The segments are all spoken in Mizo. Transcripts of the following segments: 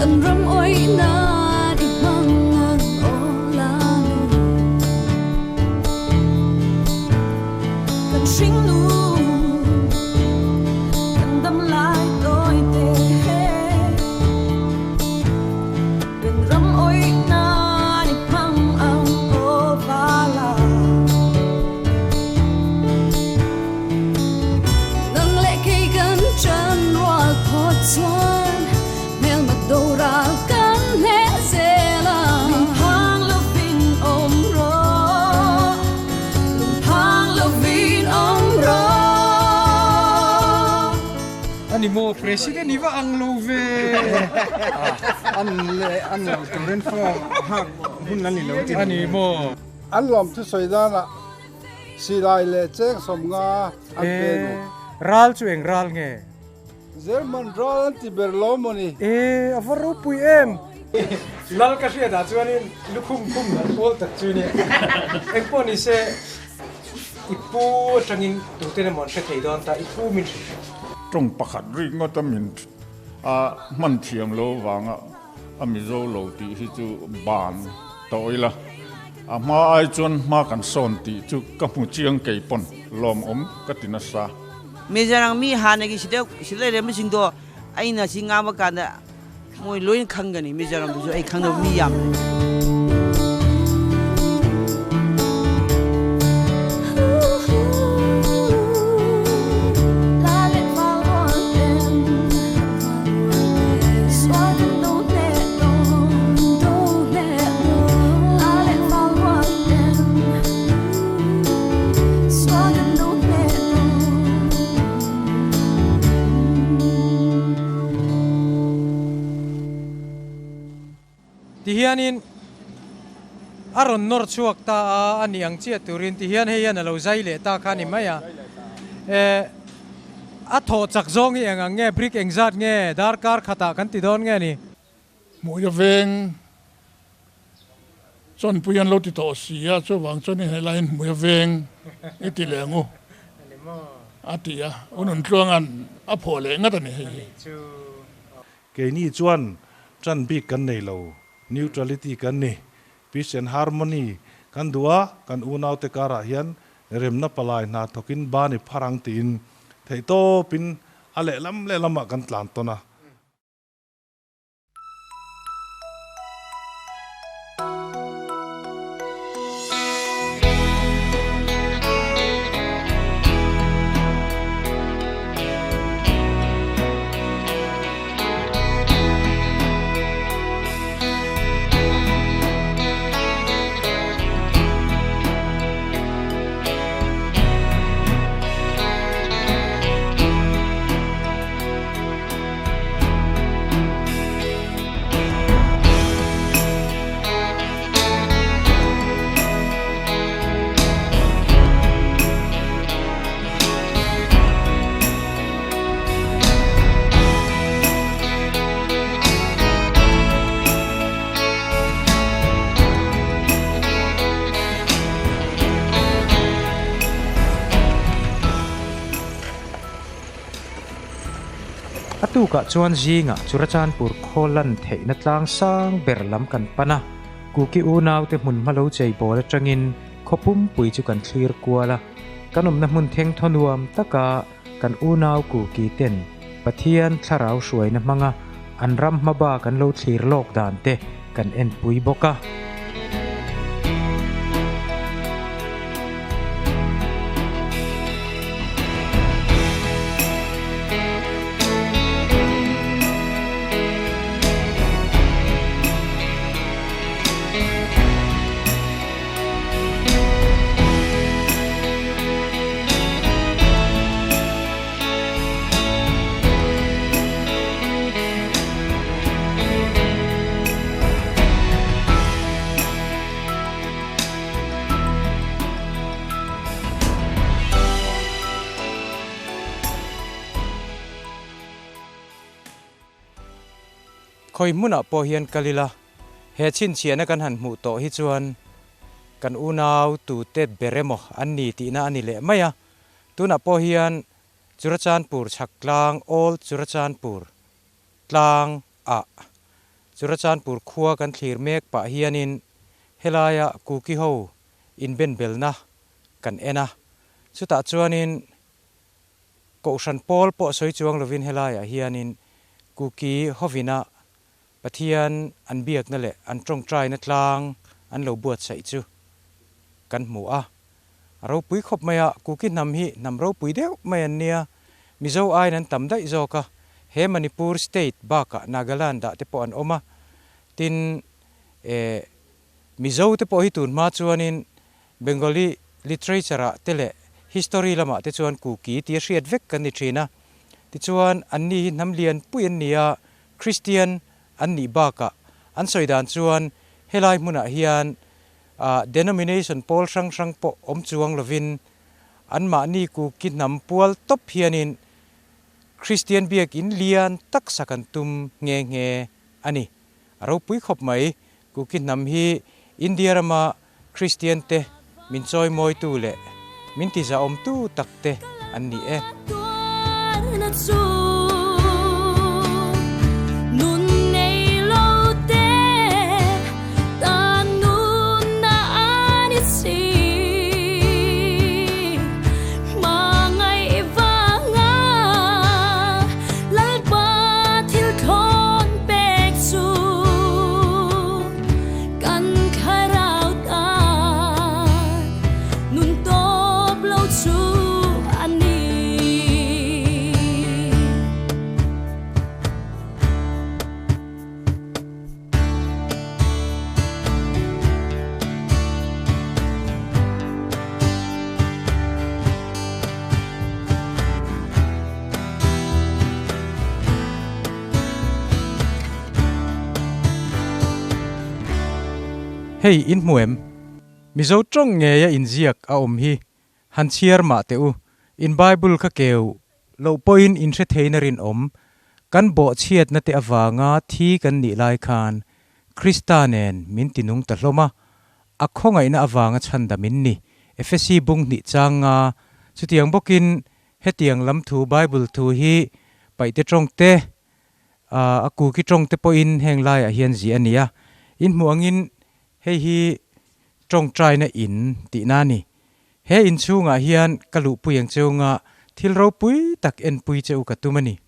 Kan ram awih nan i hmang ang aw Lanu. Kan hring nu, kan dam lai tawi te. Kan ram awih nan i hmang ang aw Vala. Nang leh kei kan ṭan rual phawt chuan hmelma doral kan hneh zel a. Lungphang lovin awm rawh, lungphang lovin awm rawh. Ani maw President i va ang lo ve. An leh an lo turin form hak hun la ni lo tih. Ani maw. An lawmthusawi danah Silai leh cheng 50 an pe ni. E, ral chu eng ral nge? German ral an ti ber lo maw ni? E, a va ropui em! Lal ka hriatah chuanin lukhum khum an pawl tak chu nia. Eng pawh ni se, i pu atangin tuten emaw an hre thei dawn ta, i pu min hre. Tawng pakhat rik ngawt a min a hman thiam lo vanga A Mizo lo tih hi chu ban tawh ila, a hma ai chuan hma kan sawn tih chu ka hmu chiang kei pawn lawmawm ka ti nasa. Mizoram mi hanagi sida sida ꯂꯩꯔꯝꯕꯁꯤꯡꯗꯣ ꯑꯩꯅ ꯁꯤ ꯉꯥꯡꯕ ꯀꯥꯟꯗ ꯃꯣꯏ ꯂꯣꯏꯅ ꯈꯪꯒꯅꯤ ꯃꯤꯖꯣꯔꯥꯝꯗꯁꯨ ꯑꯩ ꯈꯪꯗꯕ ꯃꯤ ꯌꯥꯝ ꯂꯩ꯫ Tihianin a rawn nawr chhuak ta a, a ni ang chiah turin tihian hei hian a lo zai leh ta kha a ni mai a. Eh, a thawh chak zawng hi eng ang nge, brick engzat nge, darkar khatah kan ti dawn nge ni? Hmuhia veng chawnpui an lo ti tawh si a, chuvang chuan i helaiin hmuhia veng i ti leh ang u a ti a, u Nuntluanga'n a phuah leh ngat a ni hei hi. Keini chuan ṭan bik kan nei lo, neutrality kan ni, peace and harmony kan duh a, kan unaute karah hian remna palai hna thawkin ban i phar ang tiin theihtawpin a lehlam lehlamah kan tlan tawn a. A tukah chuan zingah Churachandpur khaw lan theihna tlang sang ber lam kan pan a, Kuki unaute hmun hma lo chei bawl atangin khaw pumpui chu kan thlir kual a, kan awmna hmun theng thaw nuam taka kan unau Kuki ten Pathian thlarau hruaina hmanga an ram hma bak an lo thlir lawk dan te kan enpui bawk a. Khawi hmunah pawh hian kal ila, he chhinchhiahna kan han hmuh tawh hi chuan kan unau tute ber emaw an ni tihna a ni leh mai a. Tunah pawh hian Churachandpur chhak tlang, Old Churachandpur tlang ah. Churachandpur khua kan thlir mek pah hianin helaia Kuki ho inbenbelna kan en a, chutah chuanin Kohhran pawl pawh sawi chuang lovin helaiah hianin Kuki hovina Pathian an biakna leh an tawngtaina tlang an lo buatsaih chu kan hmu a. A ropui khawp mai a, Kuki hnam hi hnam ropui deuh mai an nia, Mizo aiin an tam daih zawk a, he Manipur state bakah Nagaland ah te pawh an awm a, tin eh Mizo te pawh hi tun hma chuanin Bengali literature ah te leh history lamah te chuan Kuki tia hriat vek kan ni thin a, tichuan anni hi hnam lian pui an ni a, Christian an nih bakah an sawi dan chuan helai hmunah hian Denomination pawl hrang hrang pawh awm chuang lovin anmahni Kuki hnam pual tawp hianin Kristian biakin lian tak sak an tum nghe nghe a ni. A ropui khawp mai, Kuki hnam hi India rama Kristian te min chawimawitu leh min tizahawmtu tak te an ni e. Hei in hmu em? Mizo tawng ngeia inziak a awm hi han chhiar mah teh u, in Bible kha keu loh pawhin in hre theina rinawm, kan bawhchhiatna te avanga thi kan nih lai khan Krista nen min ti nung ta hlawm a, a khawngaihna avanga chhandam in ni, Efesi bung hnih chang nga, chutiang bawkin hetiang lam thu Bible thu hi paihte tawng te, A kuki tawng te pawhin heng laiah hian zih a ni a, in hmuh angin hei hi tawngtaina in tihna a ni. He inchhungah hian ka luhpui ang cheu nga thil ropui tak enpui che u ka tum a ni.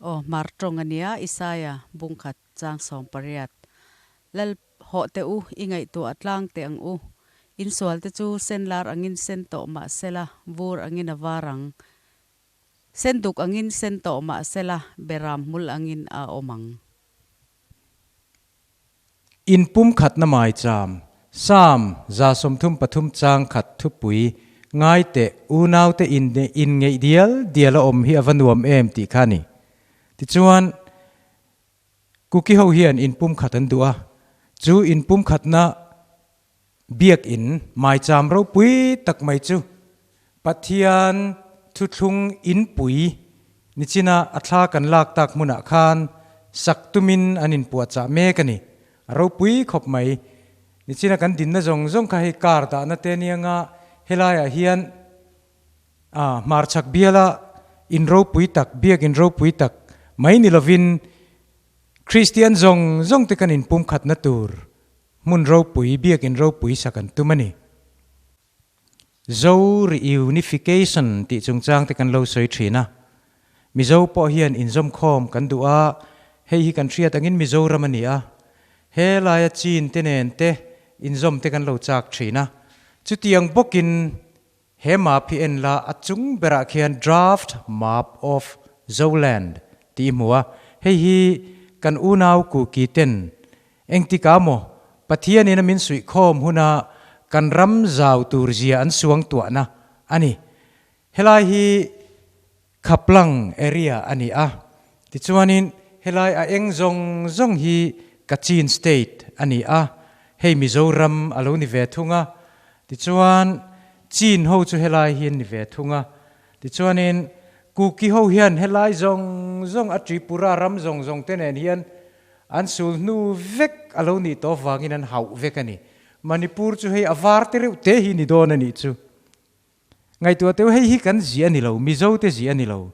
Aw, hmar tawng a nia, Isaia bungkhat chang 18. Lal hawh teh u, i ngaihtuah tlang teh ang u. Insual te chu sen lar angin sen tawh mah sela, vur angin a var ang. Sen duk angin sen tawh mah sela, beram hmul angin a awm ang. In pumkhatna maicham, Psalm 33 chang khat thupui, Ngai teh, unaute in in ngeih dial dial a awm hi a va nuam em tih kha a ni. Tichuan, Kuki ho hian in pumkhat an duh a, chu in pumkhatna Biakinn maicham ropui tak mai chu Pathian thuthlung inpui nichina a thla kan lak tak hmunah khan sak tumin an inpuahchah mek a ni. A ropui khawp mai. Nichina kan dinna zawng zawng kha hei car dahna te anianga helaiah hian hmarchhak biala in ropui tak, biakinn ropui tak mai ni lovin Kristian zawng zawng te kan inpumkhatna tur Hmun ropui, biakinn ropui sak an tum a ni. Zo reunification tih chungchang te kan lo sawi thin a. Mizo pawh hian inzawmkhawm kan duh a, hei hi kan hriat angin Mizoram a ni a. He laia Chin te nen te inzawm te kan lo chak thin a. Chutiang bawkin he map hi en la a chung berah khian Draft Map of Zoland tih i hmu a, hei hi kan unau Kuki ten Engtikah maw Pathianin a min suihkhawm huna kan ram zau tur zia an suang tuahna a ni. Helai hi Khaplang area a ni a, tichuanin helai a eng zawng zawng hi Kachin state a ni a, hei Mizoram a lo ni ve thung a, tichuan Chin ho chu helai hi an ni ve thung a, tichuanin Kuki ho hian helai zawng zawng a Tripura ram zawng zawng te nen hian An sul hnu vek a lo nih tawh vangin an hauh vek a ni. Manipur chu hei a var te reuh te hi ni dawn a nih chu. Ngaihtuah teuh hei hi kan zih a ni lo, Mizo te zih a ni lo.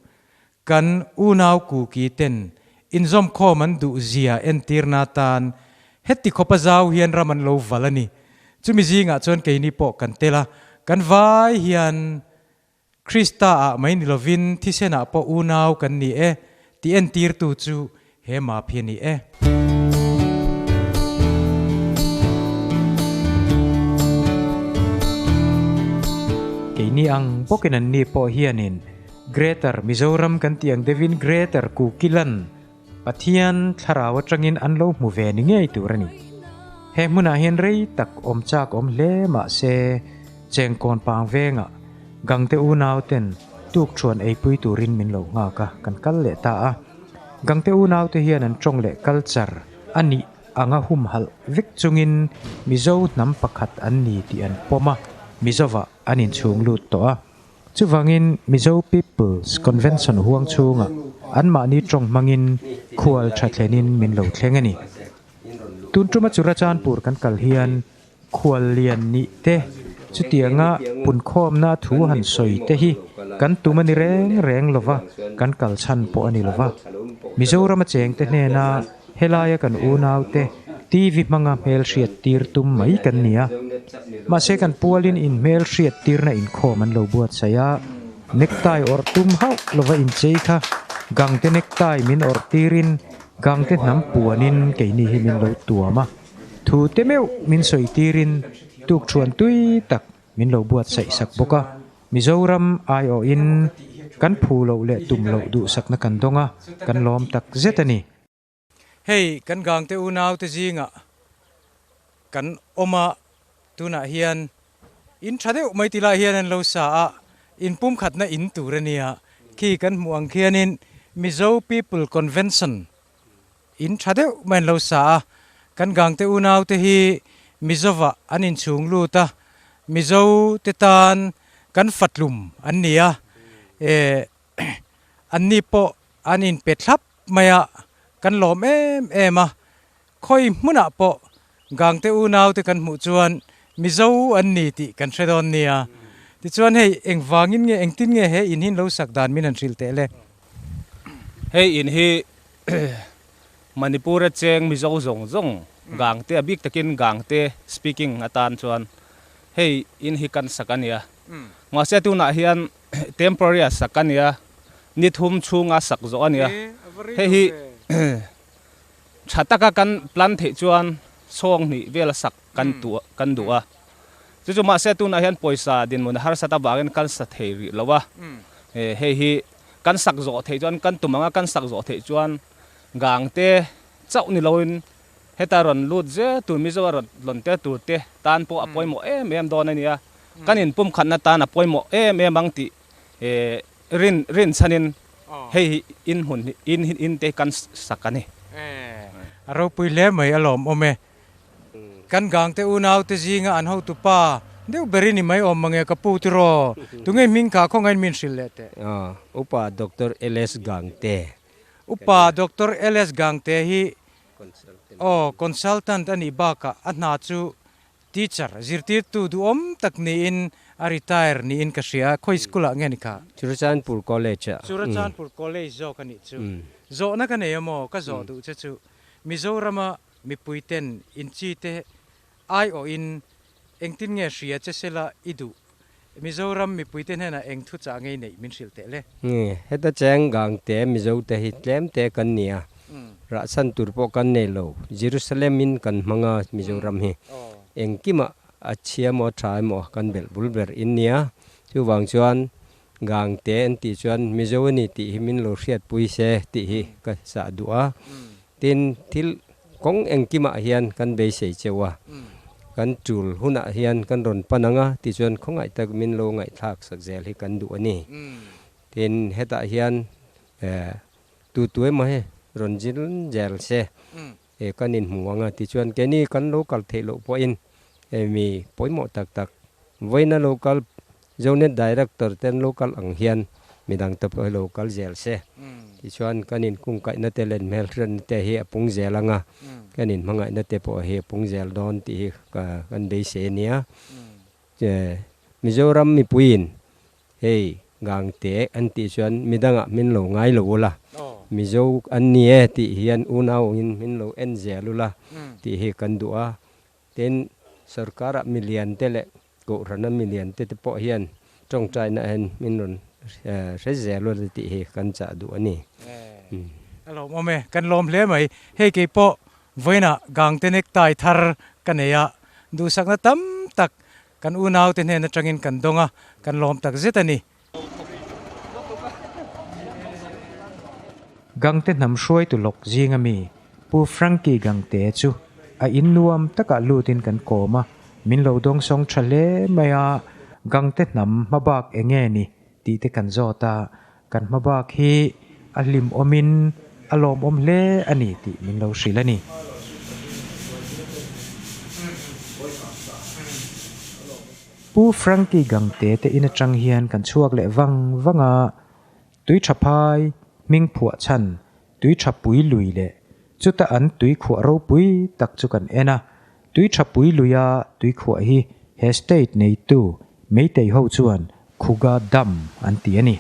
Kan unau Kuki ten Inzawmkhawm an duh zia entirna atan heti khawpa zau hian ram an lo val a ni. Chumi zingah chuan keini pawh kan tel a, kan vai hian Krista ah mai ni lovin thisenah pawh unau kan ni e tih entirtu chu he map hi a ni e. Keini ang bawkin anni pawh hianin Greater Mizoram kan tih ang deuhin Greater Kukilan Pathian thlarau atangin an lo hmu ve ni ngei tur a ni. He hmunah hian rei tak awm chak awm hle mah se Chengkawn pang vengah Gangte unau ten tukthuan eipui turin min lo nghak a, kan kal leh ta a. Gangte unau te hian an tawng leh culture a nih anga humhalh vek chungin Mizo hnam pakhat an ni tih an pawm a, Mizovah an inchhung lut tawh a. Chuvangin Mizo People's Convention huang chhungah anmahni tawng hmangin khual tha thlenin min lo thleng a ni. Tun tuma Churachandpur kan kal hian khual lian nih te, chutianga punkhawmna thu han sawi te hi kan tum a ni reng reng lova, kan kal chhan pawh a ni lova. Mizorama chengte hnena helaia kan unaute TV hmanga hmelhriat tir tum mai kan ni a. Mahse kan pualin inhmelhriat tirna inkhawm an lo buatsaih a, necktie awrh tum hauh lova inchei kha gangte necktie min awrh tirin gangte hnam puanin keini hi min lo tuam a. Thu te meuh min sawi tirin tukthuan tui tak min lo buatsaih sak bawk a. Mizoram aiawhin kan phu loh leh tum loh duhsakna kan dawng a, kan lawm tak zet a ni. Hei kan gangte unaute zingah kan awm a, tunah hian in tha deuh mai ti lai hian an lo sa a, in pumkhatna in tur a nia. Khi kan hmuh ang khianin Mizo People Convention In tha deuh mai an lo sa a, kan gangte unaute hi Mizovah an inchhung lut a, Mizo te tan kan fatlum an ni a, eh anni pawh an inpe thlap mai a, kan lawm em em a, khawi hmunah pawh gangte unaute kan hmuh chuan Mizo an ni tih kan hre dawn nia. Tichuan hei engvangin nge engtin nge he in hi an lo sak dan min han hrilh teh le? Hei in hi Manipur a cheng Mizo zawng zawng Gangte a bik takin Gangte speaking atan chuan hei in hi kan sak a nia. Mahse tunah hian temporary a sak a nia, ni thum chhunga sak zawh a nia. Hei hi tha taka kan plan theih chuan sawng hnih vela sak kan tu kan duh a. Chu chu mahse tunah hian pawisa dinhmun harsat avangin kan sa thei rih lo a. Hei hi Kan sak zawh theih chuan kan tum anga kan sak zawh theih chuan gang te chauh ni loin heta rawn lut zel tur Mizo a rawn lawn tel tur te tan pawh a pawimawh em em dawn a nia. Kan inpumkhatna tan a pawimawh em em ang tih rin rin chhanin hei hi in hmun hi in in te kan sak a ni. A ropui hle mai a lawmawm e. Kan gangte unaute zinga an hotupa deuh ber i ni mai awm mange ka pu tiraw? Tunge hming kha khawngain min hrilh leh teh? Upa Doctor LS Gangte. Upa Doctor LS Gangte hi aw consultant a nih bakah a hna chu teacher, zirtirtu duhawm tak niin a retire niin ka hria. Khawi school ah nge ni kha? Churachandpur College ah. Churachandpur College zawk a nih chu. Zawhna ka nei a maw? Ka zawh duh che chu Mizorama Mipui ten inchi te aiawhin engtin nge hria che sela i duh? Mizoram mipui te hnenah eng thu chah ngei neih min hrilh teh le? Heta cheng gang te Mizo te hi tlem te kan ni a, rahchhan tur pawh kan nei lo. Jerusalem in kan hmang a Mizoram hi engkimah a chhia emaw a tha emaw kan belh bul ber in nia. Chuvang chuan gang te an tih chuan Mizo a ni tih hi min lo hriatpui se tih hi ka sah duh a. Tin, thil kawng engkimah hian kan beisei cheu a, kan tul hunah hian kan rawn pan ang a, tichuan khawngaih tak min lo ngaihthlak sak zel hi kan duh a ni. Tin, hetah hian tu tu emaw hi rawn zil zel se, kan inhmu ang a, tichuan keini kan lo kal theih loh pawhin mi pawimawh tak tak vawiina lo kal Zonet Director te an lo kal ang hian midang te pawh hi lo kal zel se. Tichuan kan inkungkaihna te leh hmelhriatna te hi a pung zel ang a, kan inhmangaihna te pawh hi a pung zel dawn tih hi kan beisei a nia. Mizoram mipuiin hei Gangte an tih chuan midangah min lo ngai lo ula. Mizo an ni e tih hian unau angin min lo en zel ula tih hi kan duh a. Tin, sorkara milian te leh kohhrana milian te te pawh hian tawngtaina hian min rawn hre zel ula tih hi kan chah duh a ni. A lawmawm e, kan lawm hle mai. Hei kei pawh vawiinah Gangte necktie thar ka nei a, duhsakna tam tak kan unaute hnen atangin kan dawng a, kan lawm tak zet a ni. Gangte hnam hruaitu lawk zinga mi Pu Frankie Gangte chu a in nuam takah lutin kan kawm a, min lo dawngsawng tha hle mai a, Gangte hnam hmabak eng nge ni tih te kan zawt a, kan hmabak hi a hlimawmin a lawmawm hle a ni tih min lo hrilh a ni. Pu Frankie Gangte te in atang hian kan chhuak leh vang vang a, tui tha phai, hming phuah chhan, tui tha pui lui leh chuta an tui khuah ropui tak chu kan en a, tui tha pui luia tui khuah hi he state neitu Meitei ho chuan Khuga Dam an ti a ni.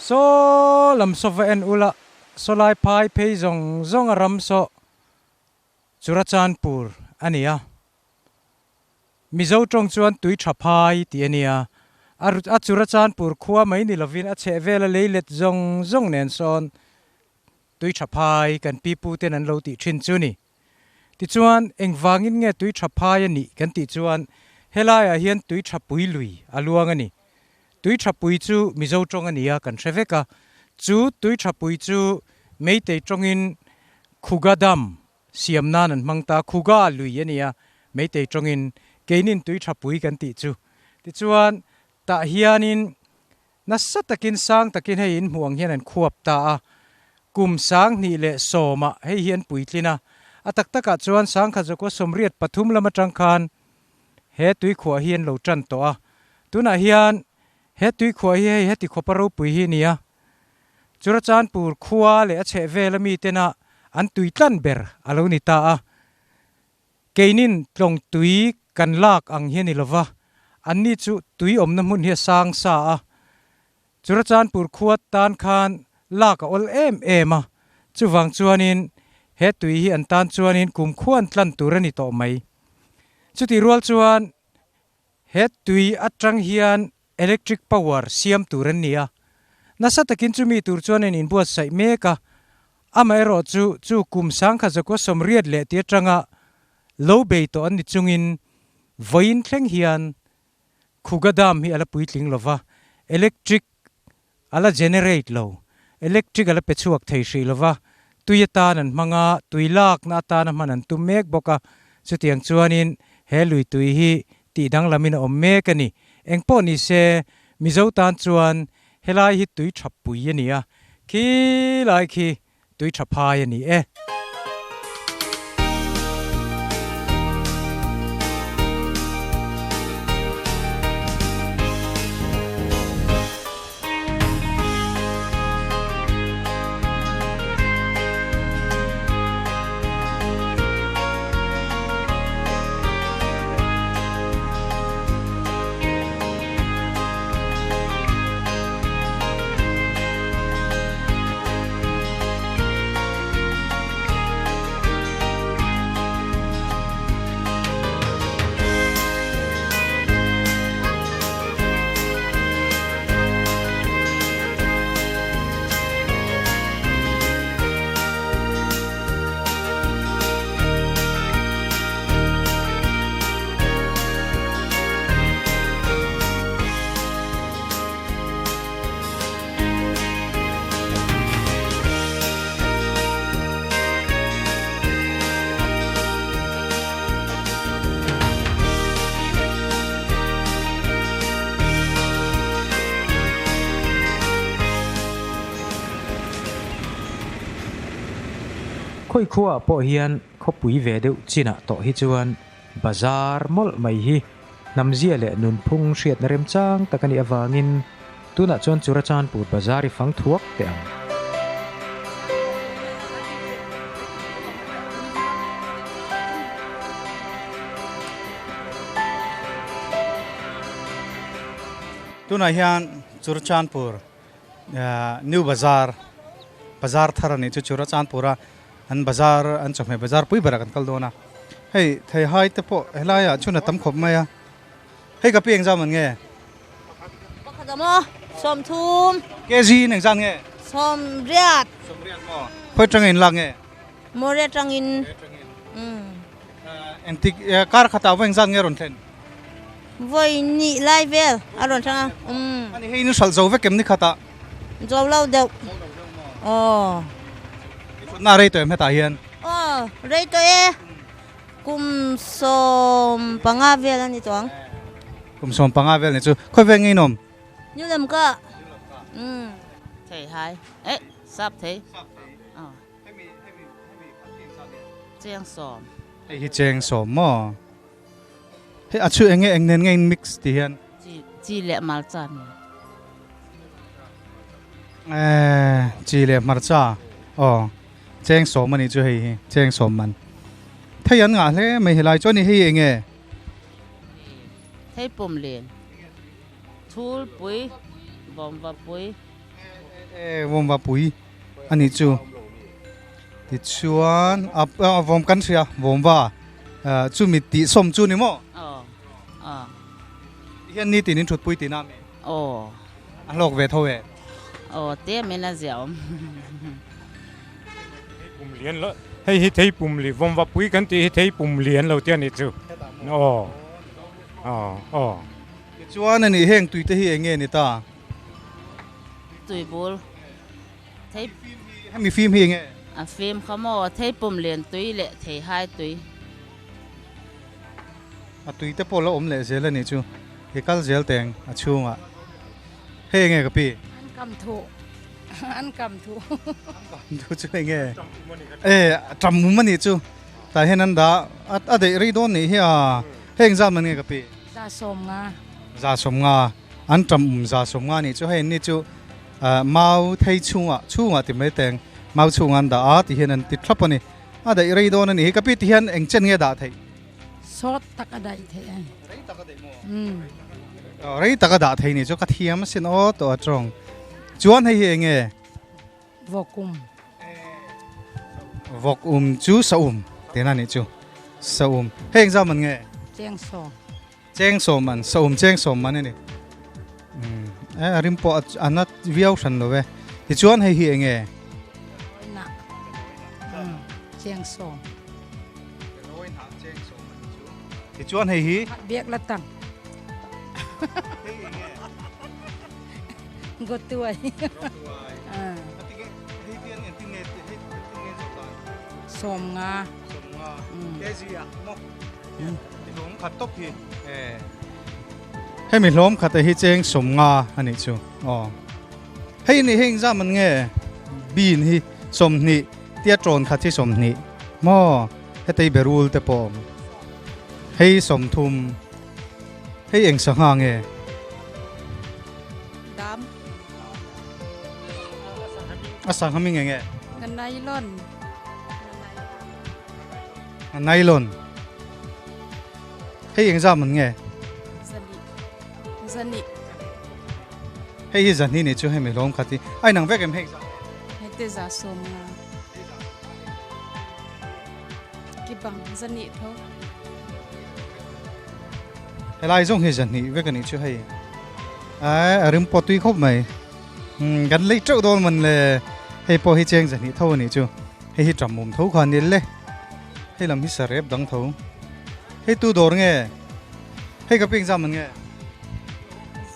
Saw lam saw va en ula, saw lai phai phei zawng zawng a ram saw Churachandpur a ni a. Mizo tawng chuan tui tha phai tih a nia. A a Churachandpur khua mai ni lovin a chheh vela lei let zawng zawng nen sawn tui tha phai kan pi pu ten an lo tih thin chu ni. Tichuan engvangin nge tui tha phai a nih kan tih chuan helaiah hian tui tha pui lui a luang a ni. Tui tha pui chu Mizo tawng a ni a kan hre vek a. Chu tui tha pui chu Meitei tawngin Khuga Dam siam nan an hmang ta, Khuga lui a nia, Meitei tawngin keinin tui tha pui kan tih chu. Tichuan tah hianin nasa takin sang takin hei in hmuh ang hian an khuap ta a, kum 2010 ah hei hi an puitlin a, a tak takah chuan 1983 lam atang khan he tuikhuah hi an lo tan tawh a, tunah hian he tuikhuah hi hei heti khawpa ropui hi a ni a. Churachandpur khua leh a chheh vela mitena an tui tlan ber a lo ni ta a. Keinin tlawng tui kan lak ang hi a ni lova, anni chu tui awmna hmun hi a sang sa a. Churachandpur khua tan khan lak a awl em em a, chuvang chuanin he tui hi an tan chuanin kumkhua an tlan tur a ni tawh mai. Chutih rual chuan he tui atang hian Electric power siam tur an ni a, nasa takin chumi tur chuan an inbuatsaih mek a, amaherawh chu chu kum 1980 leh ti atanga lo bei tawh an ni chungin vawiin thleng hian Khuga Dam hi a la puitling lova, electric a la generate lo, electric a la pe chhuak thei hrih lova, tui atan an hmang a, tui lakna atana hman an tum mek bawk a, chutiang chuanin he lui tui hi tih danglamin a awm mek a ni. Engpawh ni se, Mizo tan chuan helai hi tui tha pui a ni a, khilai khi tui tha phai a ni e. Khawi khuaah pawh hian khawpui ve deuh chinah tawh hi chuan bazar mawlh mai hi. Hnamzia leh nunphung hriatna remchang tak a nih avangin tunah chuan Churachandpur Bazar i fang thuak teh ang. Tunah hian Churachandpur New Bazar, Bazar thar a nih chu Churachandpur a an bazar an chawhmeh bazar pui berah kan kal dawn a. Hei theihai te pawh helaiah chhun a tam khawp mai a. Hei ka pi engzam an nge? Pakhat a maw? 30. Kg in engzat nge? 80. 80 maw? Khawi atanga in lak nge? Mawri atangin. Engtik kar khatah vawi engzat nge rawn thlen? Vawi nih lai vel a rawn thleng a. Ani hei in hralh zo vek em ni khatah? Zo lo deuh. Zo lo deuh maw? Aw. I thutna a rei tawh em hetah hian? Aw, rei tawh e. Kum 15 vel a ni tawh ang. Kum 15 vel ni chu. Khawi vel nge in awm? New Lamka. Umm. Thei hai. Eh, sap thei. Sap thei. Aw. Hemi hemi hemi khat hi engzat nge? Cheng sawm. Hei hi cheng sawm maw? Hei a chu enge eng nen nge in mix ti hian? Chi chi leh hmarcha nen. Eh chi leh hmarcha aw cheng sawm a nih chu hei hi cheng sawm man. Thei an ngah hle mai helai chuan hei enge? Thei pum len. Thulpui Bawmvapui. Eh Bawmvapui a nih chu. Tichuan a vawm kan hria vawmva chumi tih sawm chu ni maw? Aw aw. Tihian ni tin in thutpui tihna ami? Aw. A hlawk ve tho e? Aw tlem in a ziah awm. Thei pum lian lo hei hi thei pum li vawmva pui kan tih hi thei pum lian lo te a nih chu. Aw aw aw. Tichuan a nih heng tui te hi eng nge ni ta? Tui bul. Thei Hemi fim hi enge? A fim kha maw? Thei pum len tui leh thei hai tui. A tui te pawh la awm leh zel a nih chu. I kal zel teng a chhungah. Hei enge ka pi? An kam thu. An kam thu. An kam thu chu enge? E tam um a nih chu. Tah hian an dah a daih rei dawn nih hi a. Hei engzat man nge ka pi? 90. 90. An tam um 90 nih chu. Hei an ni chu. Mau thei chhungah chhungah ti mai teng mau chhungah an dah a ti hian an ti thlap a ni. A daih rei dawn a ni hi. Ka pi ti hian eng chen nge dah theih? Sawt tak a daih theih a ni. Rei tak a daih maw? Umm. Rei tak a dah thei ni chu ka thiam asin aw tawh a tawng. Chuan hei hi eng nge? Vawk um. Vawk um chu sa um tihna a nih chu. Sa um. Hei eng zam an nge? Cheng sawm. Cheng sawm man, sawm cheng sawm man a ni. Umm e a rim pawh a nat viau hran lo e. Tichuan hei hi enge? Rawina umm cheng sawm. Rawina cheng sawm a ni chu. Tichuan hei hi? Biak la tang. Hei enge? Gotuai. Gotuai. Atinge hei tian engtin nge hei engtin nge zawh dan? 50. 50. Kg ah maw? I hlawm khat tawp hi e. Hemi hlawm khat hi cheng 50 a nih chu aw. Hei ni hei engzam an nge bean hi 20 tia tawn khat hi 20 maw hetei berul te pawh awm. Hei 30 hei eng sangha nge? Dam. A sangha mi nge nge? Nylon. A nylon. Hei eng zam an nge? Zani. Zani. Hei hi zani ni chu hemi hlawm khat hi. Ai nang vek em hei zan? Hei te 50. Ki bang zani tho. Helai zawng hi zani vek ani chu hei. Ai a rim pawh tui khawp mai. Um kan lei teuh dawn man le. Hei pawh hi cheng zani tho ani chu. Hei hi ṭamawm tho kha nil le. Hei lam hi sarep dang tho. Hei tu dawr nge? Hei ka peng zam an nge?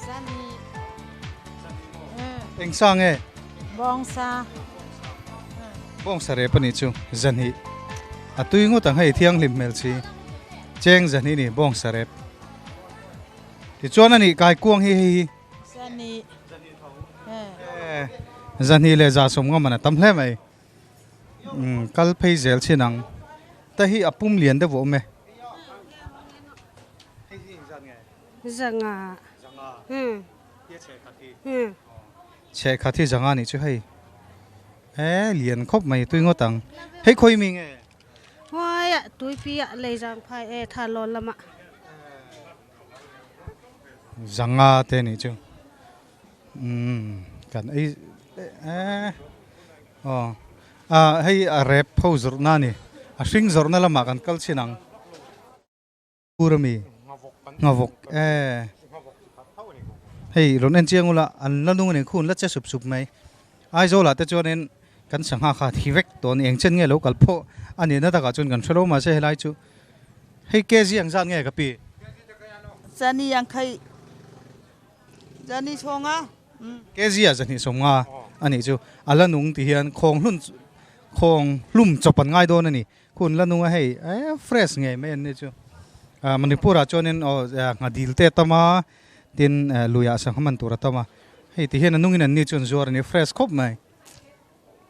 Zani. Eng sa nge? Bawng sa. Bawng sarep a nih chu. Zani. A tui ngawt ang hei thianghlim hmel si. Cheng zani ni bawng sarep. Tichuan a nih kaikuang hi hei hi. Zani. Zani tho. Zani leh 70 man a tam hle mai. Umm kal phei zel chin ang. Ta hi a pum lian deuh a awm e. Zanga. Zanga. Um. Tia chhe khat hi. Um. Chhe khat hi zanga nih chu hei. E lian khawp mai tui ngawt ang. Hei khawi mi nge? Huaia tuipi ah lei zang phai e tha lawn lamah. Zanga te nih chu. Umm kan ei e aw ah hei a rep ho zawrhna a ni. A hring zawrhna lamah kan kal chhin ang. Ur ami nghavawk e hei rawn en chiang ula an la nung a ni khun la che sup sup mai Aizawl ah te chuanin kan sangha kha thi vek tawh a ni eng chen nge lo kal phawh a nih na takah chuan kan hrelo mahse helai chu hei kg ang zat nge ka pi. Chani ang khaih chani chhawnga. Kg ah zahnih sawmnga a nih chu a la nung ti hian khawng hlun khawng hlum chawp an ngai dawn a ni. Khun la nung a hei eh fresh ngei mai an ni chu. Manipur ah chuanin aw nghadil te a tam a, tin lui ah sangha man tur a tam a. Hei ti hian a nungin an ni chu an zuar a ni, fresh khawp mai.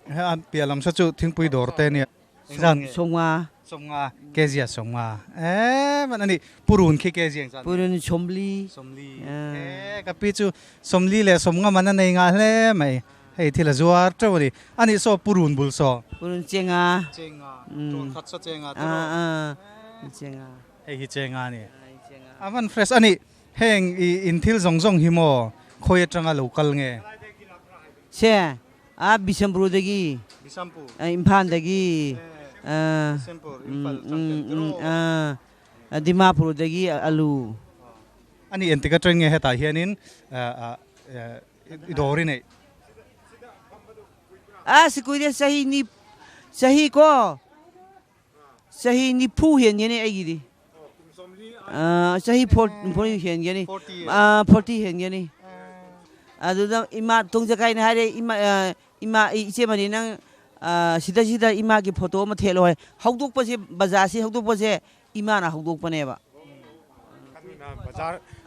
He a piah lam saw chu thingpui dawr te a nia. Engzat nge? Sawmnga. Sawmnga, kg ah sawmnga. Eh man a ni, purun khi kg engzat nge? Purun sawmli. Sawmli. Eh ka pi chu sawmli leh sawmnga man a nei ngah hle mai. Hei thil a zuar teuh a ni. A nih saw purun bul saw. Purun chenga. Chenga. Ṭawn khat saw chenga te rawh. Aa chenga. Hei hi chenga a ni. A van fresh a ni. Heng i in thil zawng zawng hi maw khawi atanga lo kal nge? Che a Bishampur dagi. Bishampur. Imphal dagi. Bishampur, Imphal changten te rawh. Dimapur dagi alu. A nih entik atang nge hetah hianin i dawr i neih. A sikui de sahi ni sahi ko sahi ni phu hian hian ei gi di sahi phor phor hian hian 40 hian hian aduda ima tungjakai na haire ima ima iche mani nang sida sida ima gi photo ma thelo hai haudokpa se bazaar se haudokpa se imana haudokpa neba.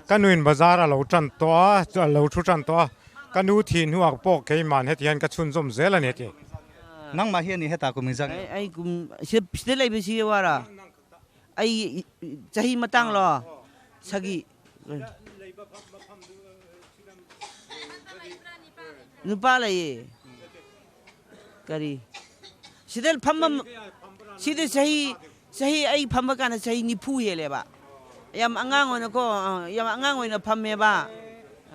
Ka nuin bazar a lo tan tawh a, a lo thu tan tawh a, ka nu thih hnuah pawh keimahn heti hian ka chhunzawm zel a ni a ti. Nangmah hi a ni hetah kum inzak nge? Ai kum sida lei bisi wara ai chahi matang lo sagi nupa lei kari sida pham sida chahi Chahi ꯑꯩ ꯐꯝꯕ ꯀꯥꯟꯗ ꯆꯍꯤ ꯅꯤꯐꯨ ꯍꯦꯜꯂꯦꯕ ꯌꯥꯝ ꯑꯉꯥꯡ ꯑꯣꯏꯅꯀꯣ ꯌꯥꯝ ꯑꯉꯥꯡ ꯑꯣꯏꯅ ꯐꯝꯃꯦꯕ.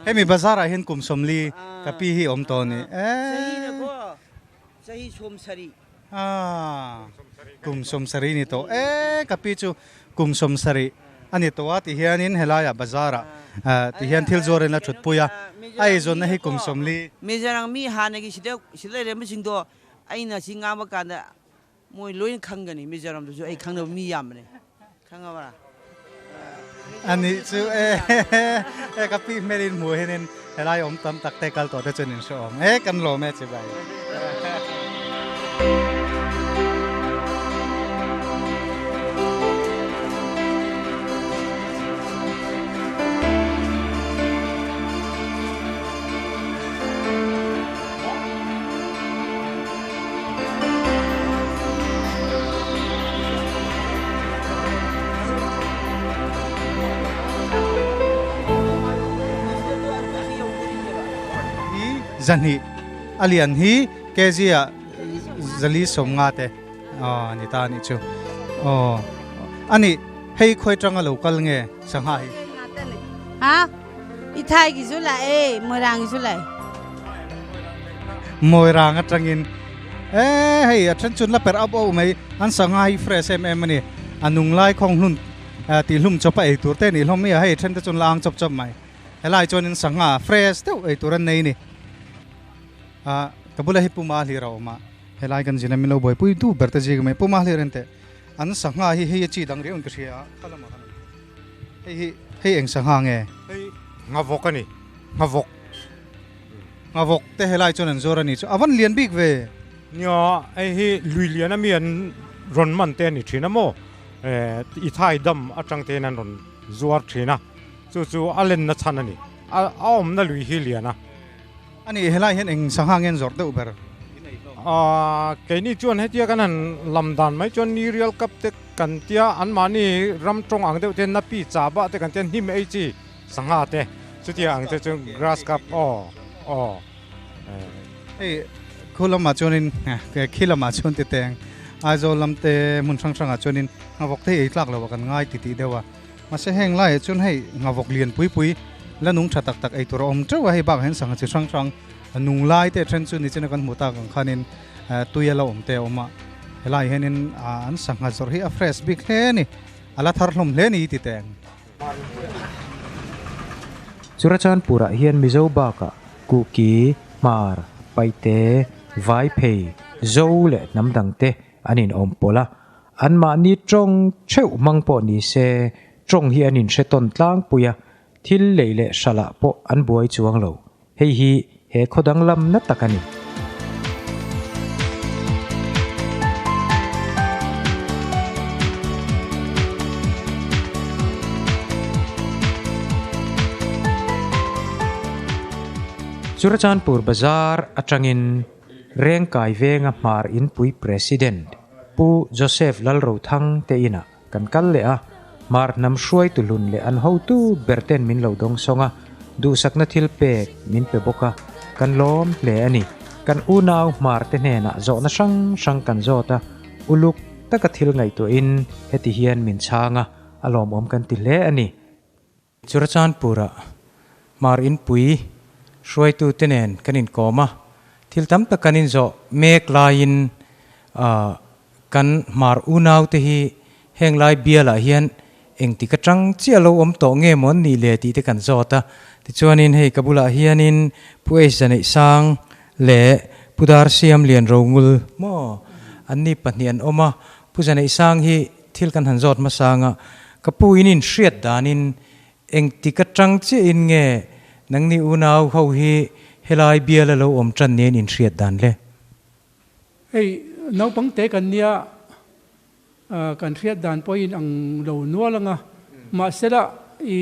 Hemi bazar ah hian kum sawmli ka pi hi awm tawh a ni. Chahina ko chahi sawm sarih. Aa kum sawm sarih ni tawh e ka pi chu kum sawm sarih a ni tawh a ti hianin helaiah bazar ah ti hian thil zuar in a thut pui a, a eizawnna hi kum sawmli. Mizoram mi hanagi sida sida leirembasingdo aina si ngangba kanda ꯃꯣꯏ ꯂꯣꯏꯅ ꯈꯪꯒꯅꯤ ꯃꯤꯖꯣꯔꯥꯝꯗꯁꯨ ꯑꯩ ꯈꯪꯗꯕ ꯃꯤ ꯌꯥꯝꯕꯅꯦ ꯈꯪꯉꯕ꯭ꯔꯥ Ani chu e e ka pi hmelin hmuh hianin helai awm tam tak te kal tawh te chuan in hre awm e kan lawm e chibai. Hi zahnih a lian hi kg ah zali sawm nga te aw ni ta anih chu aw anih hei khawi tanga lo kal nge sangha hi. Ha i thai gi zu lai e Moirang gi zu lai. Moirang atangin e hei a then chun la per up oh mai an sangha hi fresh em em ani a nung lai khawng hlun tih hlum chawp a ei tur te anih hlawm mai a hei then te chun la ang chawp chawp mai helai chuanin sangha fresh deuh ei tur an nei a ni ah ka bula hi puma hlir a awm a helai kan zin a min lo buaipui du ber te zing mai puma hlir en teh an sangha hi hei a chi dang riau in ka hria a kha lamah khan hei hi hei eng sangha nge? Hei nghavawk a ni nghavawk. Nghavawk te helai chuan an zuar a ni chu a van lian bik ve. Nia hei hi lui lian a mi an rawn man te a ni thin a maw eh i thai dam atang te hian an rawn zuar thin a chu chu a lenna chhan a ni a awmna lui hi lian a. A nih helai hian eng sangha nge an zawrh deuh ber? Aaa keini chuan hetia kan han lam dan mai chuan ni rial kap te kan tia anmahni ram tawng ang deuh te napi cha bah te kan tia hnim ei chi. sangha te chutia ang te chu grass carp aw aw. Hei khu lamah chuanin khi lamah chuan ti teng Aizawl lam te hmun hrang hrangah chuanin nghavawk te hi ei tlak loh a kan ngai ti tih deuh a. Mahse heng laiah chuan hei nghavawk lian pui pui la nung tha tak tak ei tur a awm teuh a, hei bakah hian sangha chi hrang hrang nung lai te then chu nichina kan hmuh tak ang khanin tui a la awm te a awm a, helaiah hianin an sangha zawrh hi a fresh bik hle a ni, a la thar hlawm hle a ni ti teng. Churachandpurah hian Mizo bakah Kuki, Hmar, Paite, Vaiphei, Zo leh hnam dangte an inawm pawlh a, anmahni tawng theuh hmang pawh ni se tawng hi an inhre tawn tlangpui a, thil lei leh hralah pawh an buai chuang lo. Hei hi he khaw danglam na tak a ni. Churachandpur Bazar atangin Rengkai venga Hmar Inpui President Pu Joseph Lalrothang te inah kan kal leh a, Hmar hnam hruaitu hlun leh an hotu ber ten min lo dawng sawng a, duhsakna thil pek min pe bawk a, kan lawm hle a ni. Kan unau Hmar te hnenah zawhna hrang hrang kan zawt a, uluk taka thil ngaihtuahin heti hian min chhang a, a lawmawm kan ti hle a ni. Churachandpur-ah Hmar Inpui hruaitute nen kan inkawm a, thil tam tak kan inzawh mek laiin kan Hmar unaute hi heng lai bialah hian engtik atang chiah lo awm tawh nge maw an nih le tih te kan zawt a. Tichuanin hei ka bulah hianin Pu Eisa Neihsang leh Pu Darsiam Lian Rongul maw an ni pahnih an awm a, Pu Zaneihsang hi Thil kan han zawt hmasa anga ka pu in in hriat danin engtik atang chiah in nge nangni unau ho hi helai bial a lo awm tan nen in hriat dan le? Hei naupang te kan nia kan hriat dan pawhin ang lo nual anga mahsela i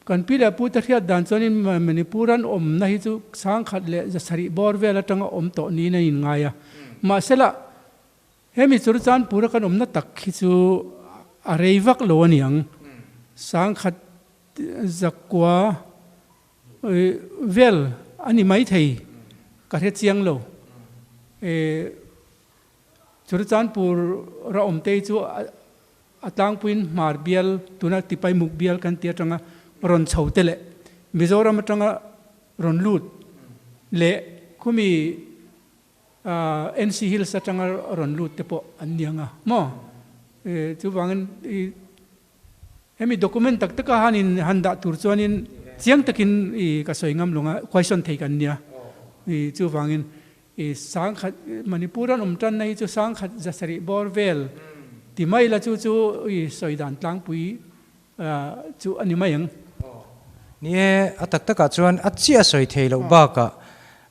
Kan pi leh pute hriat dan chuanin Manipur an awmna hi chu sangkhat leh zasarih bawr vel atanga awm tawh niin a inngai a. Mahsela, hemi Churachandpura kan awmna tak hi chu a rei vak lo a niang. Sangkhat zakua vel a ni maithei ka hre chiang lo. Churachandpur ra awmte hi chu A tlangpuiin Hmar bial, tuna Tipaimuk bial kan tih atanga rawn chho te leh Mizoram atanga rawn lut leh khumi NC Hills atanga rawn lut te pawh an ni ang a maw? Chuvangin hemi document tak taka hanin han dah tur chuanin chiang takin ka sawi ngam lo ang a, question thei kan nia. Chuvangin I sangkhat Manipur an awm tanna hi chu sangkhat zasarih bawr vel ti mai la chu chu i sawi dan tlangpui chu a ni mai ang. Ni e, a tak takah chuan a chiah sawi thei loh bakah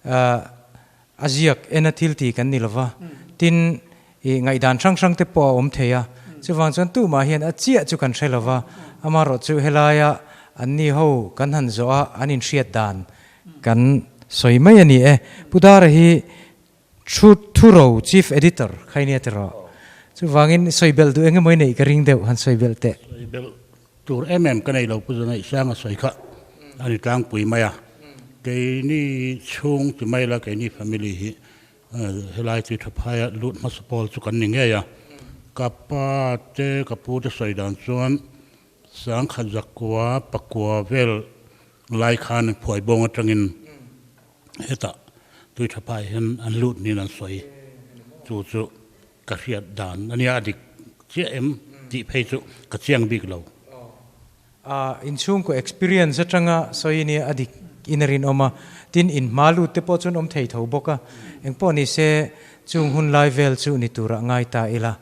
a ziak ena thil ti kan ni lova, tin i ngaihdan hrang hrang te pawh a awm thei a, chuvang chuan tumah hian a chiah chu kan hre lova, amaherawhchu helaia anni ho kan han zawh a an inhriat dan Kan sawi mai a ni e. Pu Dara hi Thu Thuro Chief Editor kha i nia tiraw? Chuvangin sawi belh duh eng emaw i neih ka ring deuh han sawi belh teh. Sawi belh tur em em ka nei lo Pu Zanaihsanga sawi kha a ni tlangpui mai a. Keini chhung ti mai la keini family hi helai tui tha phaia lut hmasa pawl chu kan ni ngei a. Ka pa te ka pu te sawi dan chuan Sangkhat zakua pakua vel Lai khan phuaibawng atangin hetah tui tha phai hian an lut niin an sawi. Chu chu ka hriat dan a nia, a dik chiah em tih phei chu ka chiang bik lo. A inchhungkaw experience atanga sawi nia a dik in a rinawm a, tin in hma lut te pawh chuan awm thei tho bawk a, engpawh ni se chung hun lai vel chu ni turah ngai ta ila.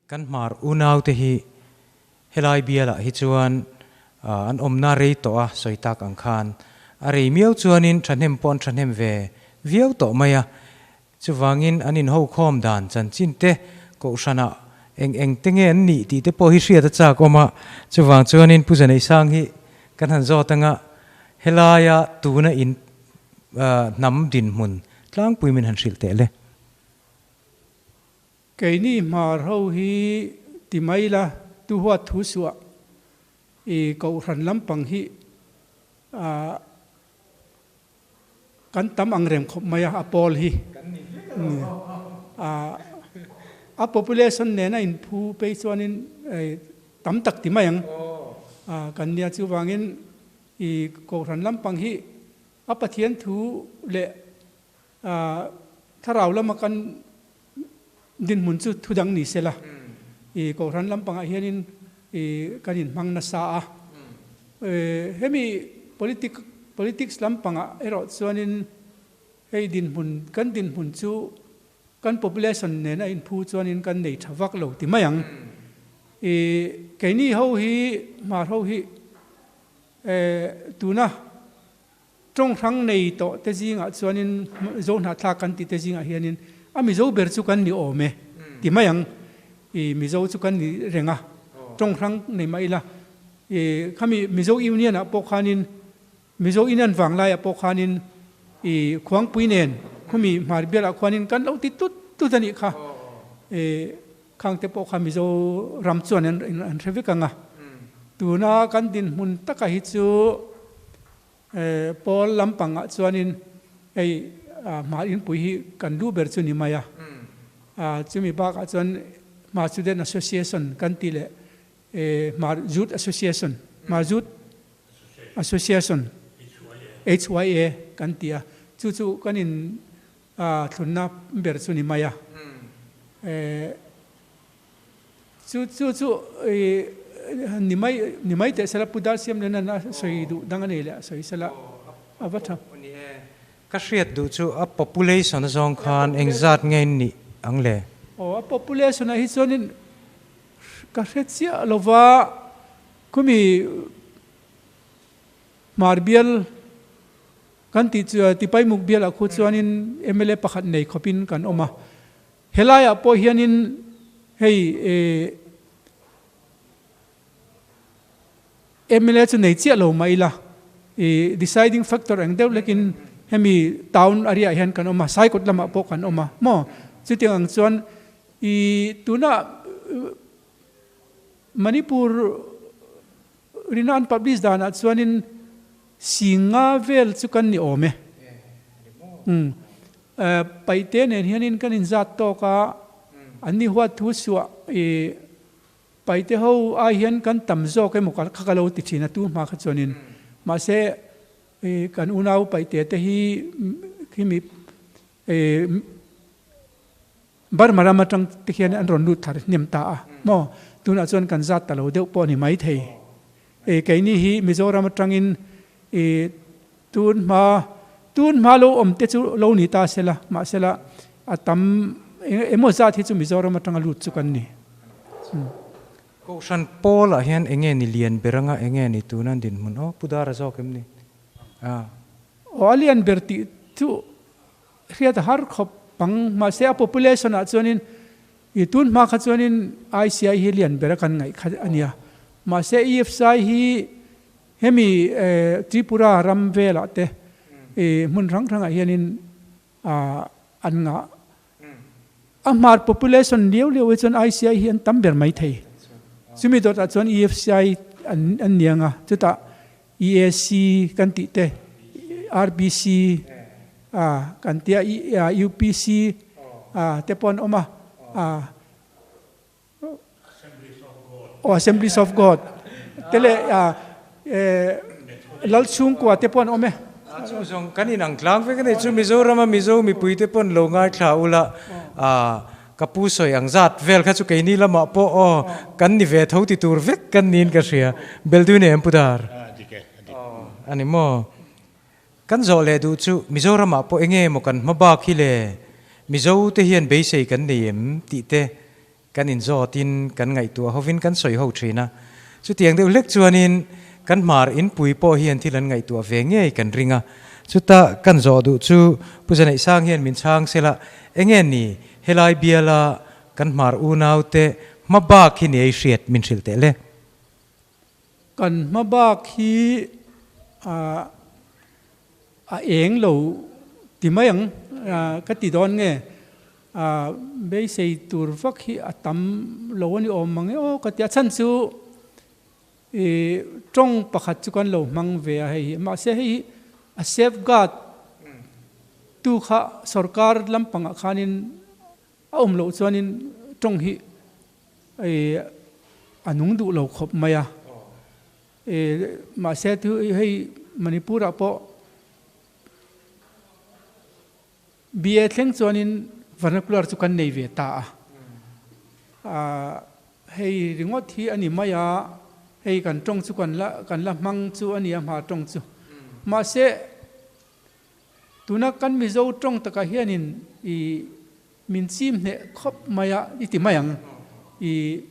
Kan hmar unau te hi helai bialah hi chuan an awmna rei tawh a sawi tak ang khan a rei miau chuanin thahnem pawh an thahnem ve viau tawh mai a, chuvangin an inho khawm dan chanchin te kohhranah eng eng te nge an nih tih te pawh hi hriat a chak awm a, chuvang chuanin Pu Zaneihsang hi kan han zawt anga helaia tuna in hnam dinhmun tlangpui min han hrilh teh le. Keini hmar ho hi ti mai la, tu huat thu suah. I kohhran lampang hi kan tam ang reng khawp mai a, a pawl hi. A population nena inphu phei chuanin tam tak ti mai ang kan nia. Chuvangin i kohhran lampang hi a Pathian thu leh thlarau lama kan dinhmun chu thu dang ni sela, i kohhran lampangah hianin i kan inhmang nasa a. Hemi politic politics lampangah erawh chuanin hei dinhmun kan dinhmun chu kan population nena inphu chuanin kan nei tha vak lo ti mai ang. I keini ho hi hmar ho hi tuna Tawng hrang nei tawh te zingah chuanin Zo hnahthlak kan tih te zingah hianin a Mizo ber chu kan ni awm e ti mai ang. I Mizo chu kan ni reng a, tawng hrang nei mah ila. I khami Mizo Union ah pawh khanin Mizo Union vanglaiah pawh khanin i Khuangpui nen khumi hmar bialah khuanin kan lo ti tut tut a nih kha. I khangte pawh kha Mizo ram chuan an hre vek ang a. Tuna kan dinhmun taka hi chu Pawl lampangah chuanin hei hmar inpui hi kan lu ber chu ni mai a, chumi bakah chuan Hmar Student Association kan tih leh Hmar Youth Association, Hmar Youth Association, HYA, kan ti a, chu chu kan in thlunna ber chu ni mai a. Chu chu chu ni mai ni mai teh sela Pu Darsiam Lenan a sawi duh dang a nei leh a sawi sela a va tha. Ni e, ka hriat duh chu a population a zawng khan engzat nge in nih ang le? Aw a population ah hi chuanin ka hre chiah lova khumi hmar bial kan tih chu Tipaimuk bial ah khu chuanin mla pakhat nei khawpin kan awm a. Helaiah pawh hianin hei mla chu nei chiah lo mah ila i deciding factor eng deuh lekin hemi town area ah hian kan awm a, Saikawt lamah pawh kan awm a maw? Chutiang ang chuan i tuna Manipur rina an publish danah chuanin Singa vel chu kan ni awm e. Umm. Paihte nen hianin kan inzat tawk a, an ni huat thu suah i Paihte ho ai hian kan tam zawk emaw kha ka lo ti thin a tu hma kha chuanin. Mahse i kan unau Paihte te hi khimi i Burma ram atang te hian an rawn lut thar hnem ta a maw? Tunah chuan kan zat ta lo deuh pawh a ni maithei. E keini hi Mizoram atangin e tun hma tun hma lo awm te chu lo ni ta sela mahsela a tam emaw zat hi chu Mizoram atanga lut chu kan ni. Kohhran Paul-ah hian enge ni lian ber anga enge ni tuna dinhmun aw Pu Dara zawk em ni? Aw a lian ber tih chu Hriat a har khawp ang, mahse a population ah chuanin i tun hma kha chuanin ICI hi lian ber a kan ngaih kha a nia. Mahse EFCI hi hemi Tripura ram velah te i hmun hrang hrangah hianin an ngah. A hmar population liau liau hi chuan ICI hi an tam ber mai thei. Chumi dawtah chuan EFCI an ni ang a, chutah EAC kan tih te, RBC kan tia, UPC te pawh an awm a, aw Assemblies of God te leh Lal chhungkua te pawh an awm e. Chu zawng kan inang tlang vek a ni. Chu Mizorama Mizo mipui te pawn lo ngaithla ula ka pu sawi ang zat vel kha chu keini lamah pawh aw kan ni ve tho ti tur vek kan niin ka hria. Beltu nei an pu dar. A ni maw? Kan zawh leh duh chu Mizoramah pawh enge maw kan hma bak hi le? Mizo te hian beisei kan nei em tih te kan inzawtin kan ngaihtuah hovin kan sawi ho thin a. Chutiang deuh hlek chuanin kan hmar inpui pawh hian thil an ngaihtuah ve ngei kan ring a. Chuta kan zawh duh chu Pu Zaneihsang hian min chhang sela enge ni helai biala kan hmar unaute hma bak hi ni ei hriat min hrilh teh le. Kan hma bak hi a eng lo ti mai ang ka ti dawn nge beisei tur vak hi a tam lo a ni awm mang e aw ka ti a chhan chu. I tawng pakhat chu kan lo hmang ve a hei hi. Mahse hei hi a safeguard tu kha sorkar lampangah khanin a awm loh chuanin tawng hi a nung duh lo khawp mai a. Mahse hei Manipur ah pawh BA thleng chuanin vernacular chu kan nei ve ta a. Hei ringawt hi a ni mai a, hei kan tawng chu kan la kan la hmang chu a ni a hma tawng chu. Mahse tuna kan Mizo tawng takah hianin i min chim hneh khawp mai a i ti mai ang. I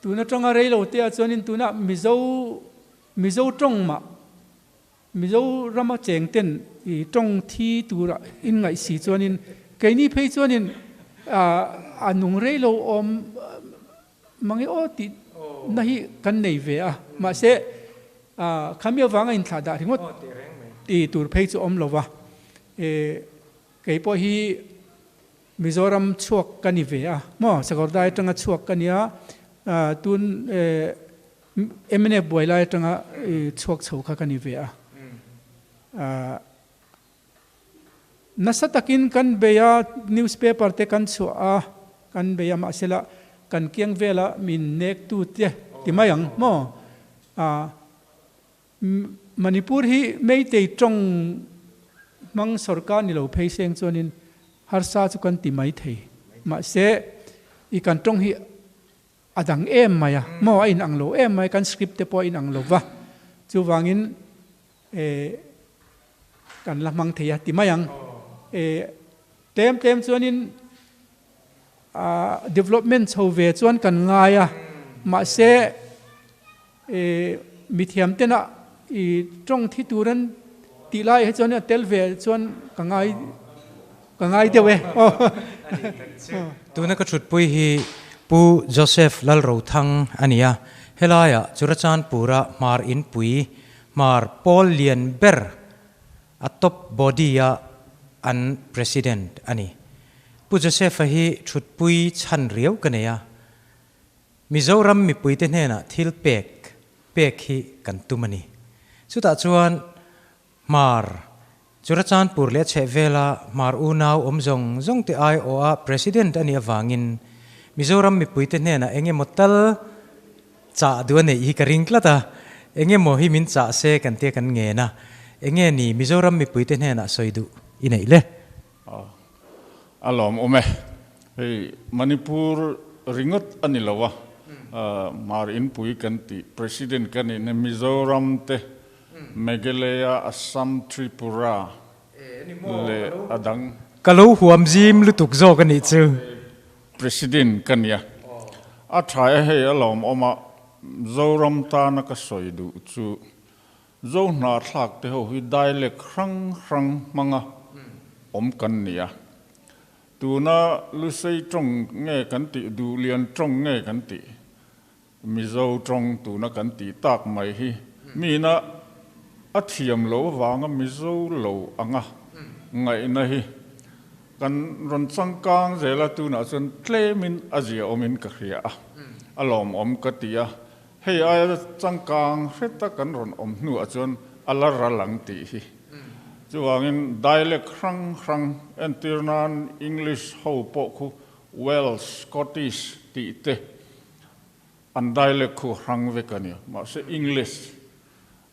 tuna tawng a rei lo te ah chuanin tuna Mizo Mizo tawng mah Mizo rama cheng ten i tawng thi tura in ngaih si chuanin keini phei chuanin a nung rei lo awm mang i aw tih na hi kan nei ve a, mahse khami avanga inthlah dah ringawt ti tur phei chu awm lo va, kei pawh hi Mizoram chhuak ka ni ve a maw, Sakawrdai atanga chhuak ka nia, tun mnf buai lai atanga chhuak chho kha ka ni ve a. Nasa takin kan bei a, newspaper te kan chhuah a, kan bei a, mahsela kan kiang vela min nek tu te ti mai ang maw. Manipur hi Meitei tawng hmang sorkar ni lo phei seng chuanin harsa chu kan ti mai thei. Mahse, i kan tawng hi a dang em mai a, maw a inang lo em mai, kan script te pawh a inang lo va, chuvangin kan la hmang thei a ti mai ang. Tlem tlem chuanin development chho ve chuan kan ngai a, mahse, Mithiam tena i tawng thi tur an tih lai hi chuan a tel ve chuan ka ngai ka ngai deuh e. Tuna ka thutpui hi Pu Joseph Lalrothang a ni a, helaiah Churachandpura Hmar Inpui, Hmar Pawl Lian ber a top body a an President a ni. Pu Joseph-a hi thutpui chhan riau ka nei a, Mizoram mipuite hnenah thil pek pek hi kan tum a ni. Chutah chuan Hmar, Churachandpur leh a chhehvela Hmar unau awm zawng zawng te aiawha President a nih avangin Mizoram mipuite hnenah eng emaw tal chah duh a neih hi ka ring tlat a, eng emaw hi min chah se kan tia kan ngen a, eng nge ni Mizoram mipuite hnenah sawi duh i neih le? A lawmawm e. Hei Manipur ringawt a ni lo a, Hmar Inpui kan tih President ka nihna Mizoram te, Meghalaya, Assam, Tripura leh a dang. Ka lo huam zim lutuk zawk a nih chu. President ka nia. A tha e hei a lawmawm a, Zoram tana ka sawi duh chu Zo hnathlak te ho hi dialect hrang hrang hmanga awm kan ni a. Tuna Lusei tawng nge kan tih, Duhlian tawng nge kan tih, Mizo tawng tuna kan tih tak mai hi mina a thiam lo avanga Mizo lo anga ngaihna hi kan rawn changkang zel a, tunah chuan tlemin a zia awmin ka hria a, a lawmawm ka ti a. Hei aia changkang hreta kan rawn awm hnuah chuan a la ral ang tih hi. Chuvangin dialect hrang hrang entir nan English ho pawh khu Welsh, Scottish tih te an dialect khu hrang vek a ni. Mahse English,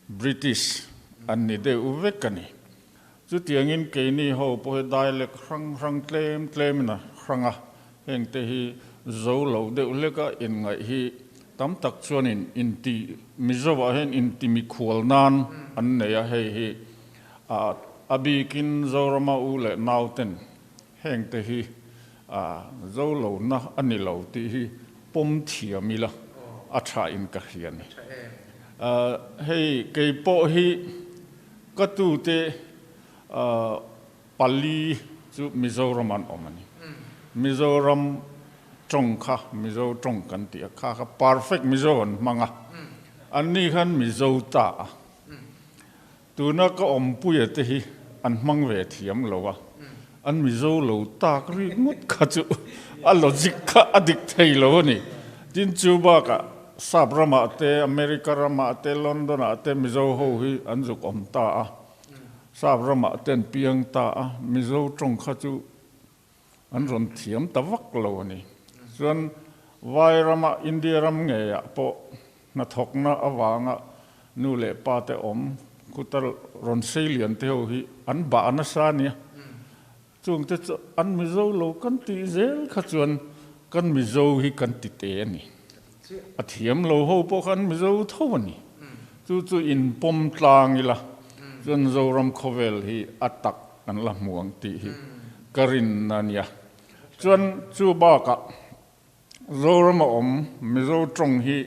British an ni deuh vek a ni. Chutiangin keini ho pawh hi dialect hrang hrang tlem tlemin a hrang a, hengte hi zo lo deuh hleka inngaih hi tam tak chuanin inti Mizoah hian inti mikhual nan an nei a, hei hi a bikin Zorama u leh nauten hengte hi zo lohna a ni lo tih hi pawm thiam ila a tha in ka hria a ni. Hei kei pawh hi Ka tute pali chu Mizoram an awm a ni. Mizoram tawng kha Mizo tawng kan tih a, kha kha perfect Mizo an hmang a, anni khan Mizo ta a. Tuna ka awmpuia te hi an hmang ve thiam lo a, an Mizo lo tak ringawt kha chu a logic kha a dik thei lo a ni. Tin chu bakah. Sap ramah te, America ramah te, London ah te Mizo ho hi an zuk awm ta a, Sap ramah te an piang ta a, Mizo tawng kha chu an rawn thiam ta vak lo a ni. Chuan Vai rama India ram ngeiah pawh hnathawkna avanga nu leh pa te awm khuta rawn sei lian te ho hi an bah nasa a nia. Chung te chu an Mizo lo kan tih zel kha chuan kan Mizo hi kan ti te a ni. A thiam lo ho pawh kha an Mizo tho a ni. Chu chu inpawm tlang ila chuan Zoram khawvel hi a tak an la hmu ang tih hi ka rinna a nia. Chuan chu bakah Zoram a awm Mizo tawng hi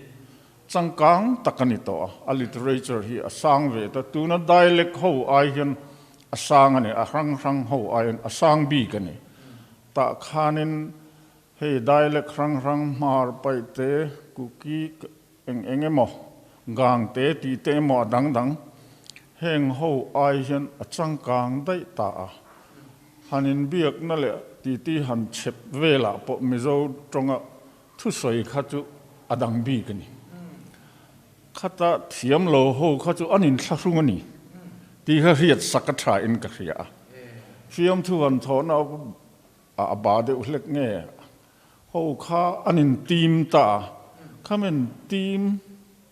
changkang tak a ni tawh a, a literature hi a sang ve ta. Tuna dialect ho ai hian a sang a ni, a hrang hrang ho aiin a sang bik a ni. Tah khanin hei dialect hrang hrang hmar paihte, kuki eng eng emaw, gangte tih te emaw a dang dang heng ho ai hian a changkang daih ta a. Han inbiakna leh titi han chhep velah pawh Mizo tawnga thusawi kha chu a dang bik a ni. Khata thiam lo ho kha chu an inthlahrung a ni tih kha hriat sak a tha in ka hria a. Fiamthu han thawhna a ba deuh hlek nge ho kha an in tim ta a, kham in tim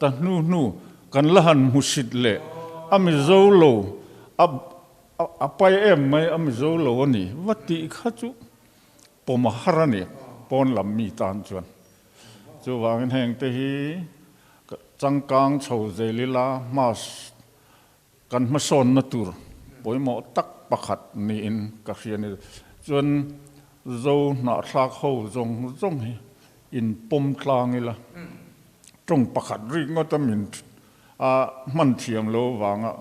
ta hnu hnu kan la han hmusit leh a Mizo lo a a pai em mai a Mizo lo a ni va tih kha chu pawm a har a ni pawn lam mi tan chuan. Chuvangin heng te hi changkang chho zel ila hma kan hmasawnna tur pawimawh tak pakhat niin ka hria a ni. Chuan Zo hnahthlak ho zawng zawng hi inpawm tlang ila tawng pakhat rik ngawt a min a hman thiam lo vanga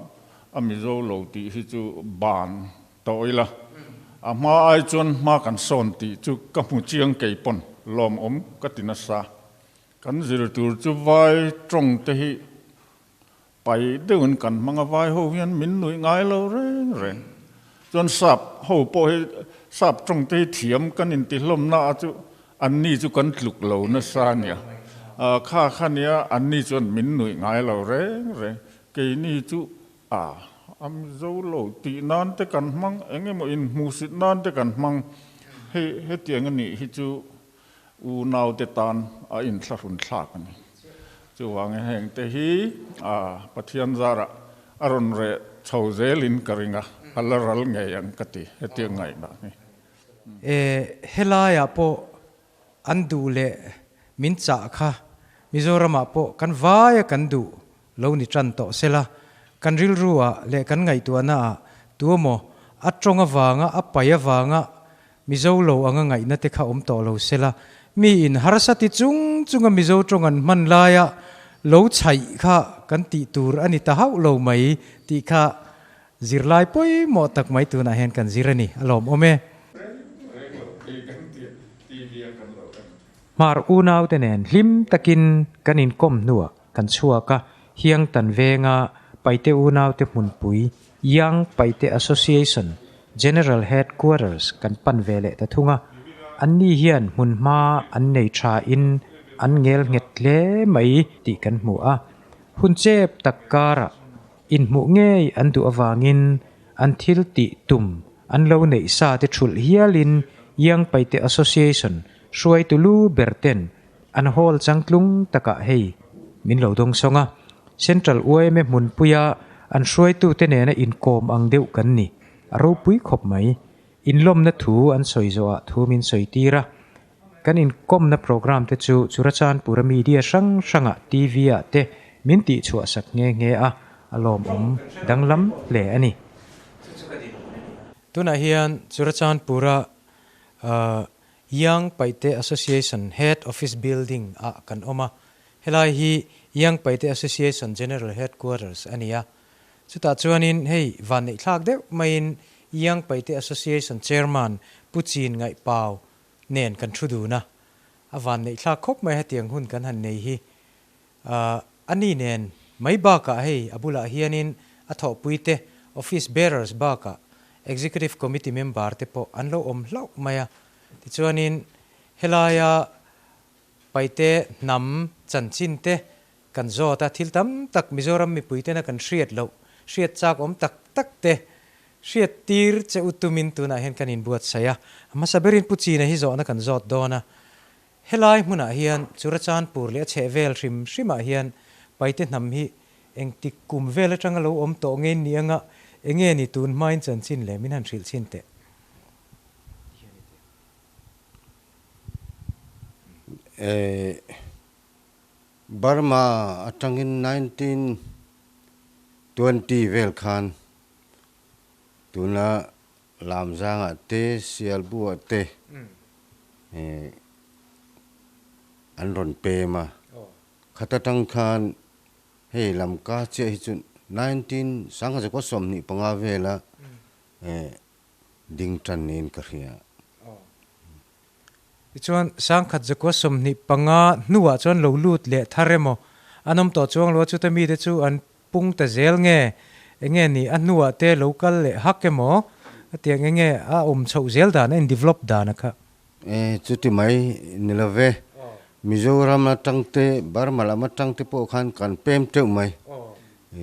a Mizo lo tih hi chu ban tawh ila a hma ai chuan hma kan sawn tih chu ka hmu chiang kei pawn lawmawm ka ti nasa. Kan zir tur chu vai tawng te hi pai deuhin kan hmang a, vai ho hian min nuih ngai lo reng reng. Chuan sap ho pawh hi sap tawng te hi thiam kan inti hlawm na a chu an ni chu kan tluk lo nasa a nia. Kha kha nia an ni chuan min nuih ngai lo reng reng. Keini chu a a Mizo lo tih nan te kan hmang eng emaw inhmuhsit nan te kan hmang. Hei hetiang a nih hi chu Unaute tan a inthlahrun thlak a ni. Chuvangin heng te hi Pathian zarah a rawn reh chho zelin ka ring a, a la ral ngei ang ka ti hetiang ngaihdan hi. E, helaiah pawh an duh leh min chah kha Mizoramah pawh kan vaia kan duh lo ni tan tawh sela, kan rilru ah leh kan ngaihtuahna ah tuemaw a tawng avanga a pai avanga Mizo lo anga ngaihna te kha awm tawh lo sela, mi in harsa ti chung chunga Mizo tawng an hman laia lo chhaih kha kan tih tur a ni ta hauh lo mai tih kha zirlai pawimawh tak mai tunah hian kan zir a ni, a lawmawm e. Hmar unaute nen hlim takin kan inkawm hnuah kan chhuak a, Hiangtan venga Paite unaute hmunpui Young Paite Association General Headquarters kan pan ve leh ta thung a, anni hian hmunhma an nei tha in an ngel nghet hle mai tih kan hmu a, hun chep tak karah inhmuh ngei an duh avangin an thil tih tum an lo neih sa te thulh hialin Young Paite Association hruaitu lu ber ten an hall changtlung takah hei min lo dawng sawng a, Central yma hmunpuia an hruaitute nena inkawm ang deuh kan ni. A ropui khawp mai. Inlawmna thu an sawi zawhah thu min sawi tir a. Kan inkawmna programme te chu Churachandpura media hrang hrangah TV ah te min tihchhuah sak nghe nghe a, a lawmawm danglam hle a ni. Tunah hian Churachandpura Young Paite Association Head Office Building ah kan awm a, helai hi Young Paite Association General Headquarters a ni a. Chutah chuanin hei vanneih thlak deuh maiin Young Paite Association Chairman Pu Chin Ngaih Pau nen kan thu dun a, a vanneih thlak khawp mai hetiang hun kan han nei hi. A ni nen mai bakah hei a bulah hianin a thawhpuite Office Bearers bakah Executive Committee member te pawh an lo awm hlauh mai a. Tichuanin helaia Paite hnam chanchin te kan zawt a, thil tam tak Mizoram mipui tena kan hriat loh, hriat chak awm tak tak te hriat tir che u tumin tunah hian kan inbuatsaih a. A hmasa berin Pu China hi zawhna kan zawt dawn a. Helai hmunah hian Churachandpur leh a chhehvel hrim hrimah hian Paite hnam hi engtik kum vel atanga lo awm tawh nge ni anga enge ni tun hmain chanchin leh min han hrilh chhin teh. Burma atangin 1920 vel khan tuna Lamzangah te, Sialbuah te an rawn pem a. Khat atang khan hei Lamka chiah hi chu 1925 vela ding tan niin ka hria. Tichuan, 1925 hnuah chuan lo lut leh thar emaw an awm tawh chuang lo a, chuta mite chu an pung ta zel nge, enge ni a hnuah te lo kal leh hak emaw a tiang enge a awm chhoh zel dan a in develop dan a kha. E, chuti mai ni lo ve. Mizoram atang te, Burma lam atang te pawh khan kan pem teuh mai. E.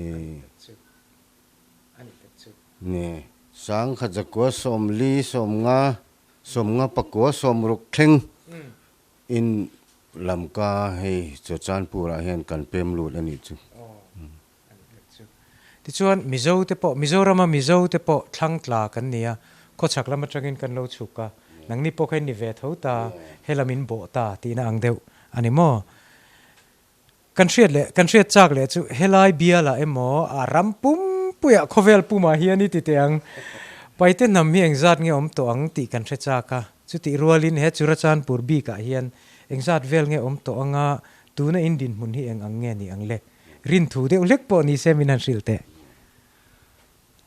Ni, 1940, 50, 54, 60 thleng in Lamka hei Churachandpur ah hian kan pem lut a nih chu. Tichuan Mizo te pawh, Mizorama Mizo te pawh thlang tla kan ni a, khawchhak lam atangin kan lo chhuk a, nangni pawh kha in ni ve tho ta, helam in bawh ta tihna ang deuh a ni maw? Kan hriat leh kan hriat chak leh chu helai bialah emaw a ram pumpuiah khawvel pumah hian i ti teh ang. Paite hnam hi engzat nge awm tawh ang tih kan hre chak a, chutih rualin he Churachandpur bikah hian engzat vel nge awm tawh anga tuna in dinhmun hi eng ang nge ni ang le? Rinthu deuh hlek pawh ni se min han hrilh teh.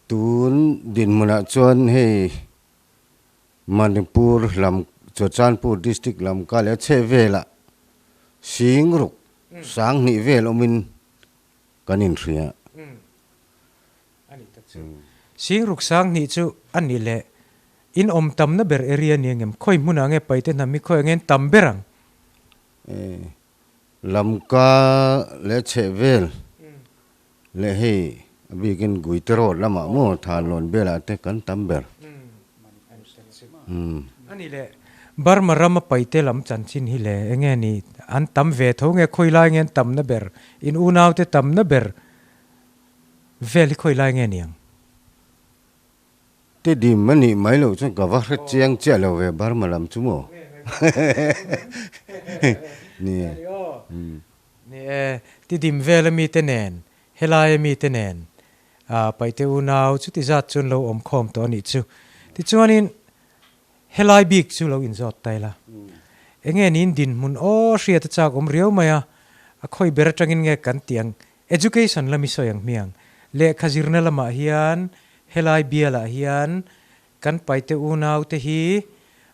Tun dinhmunah chuan hei Manipur lam Churachandpur district lam ka leh a chheh velah sing ruk sang hnih vel awmin kan inhria. Sing ruk sang hnih chu a ni leh in awm tamna ber area ni angem? Khawi hmunah nge Paite hnam hi khawi ange in tam ber ang? Lamka leh chheh vel leh hei a bikin Guite Road lamah maw Thanlawn velah te kan tam ber. Umm. Ani leh Burma rama Paite lam chanchin hi le enge ni an tam ve tho nge khawi lai nge an tamna ber in unaute tamna ber vel hi khawi lai nge niang? Te dim a nih mai loh chuan ka va hre chiang chiah lo ve Burma lam chu maw? Ni e. Ni e, ti dim vel a mite nen, helai a mite nen, ah Paihte unau chuti zat chuan lo awm khawm tawh a nih chu. Tichuanin helai bik chu lo inzawt ta ila. Enge niin dinhmun aw hriat a chak awm riau mai a, a khawi ber atangin nge kan tih ang Education lam i sawi ang hmiang. Lehkha zirna lamah hian helai bialah hian kan paite unau te hi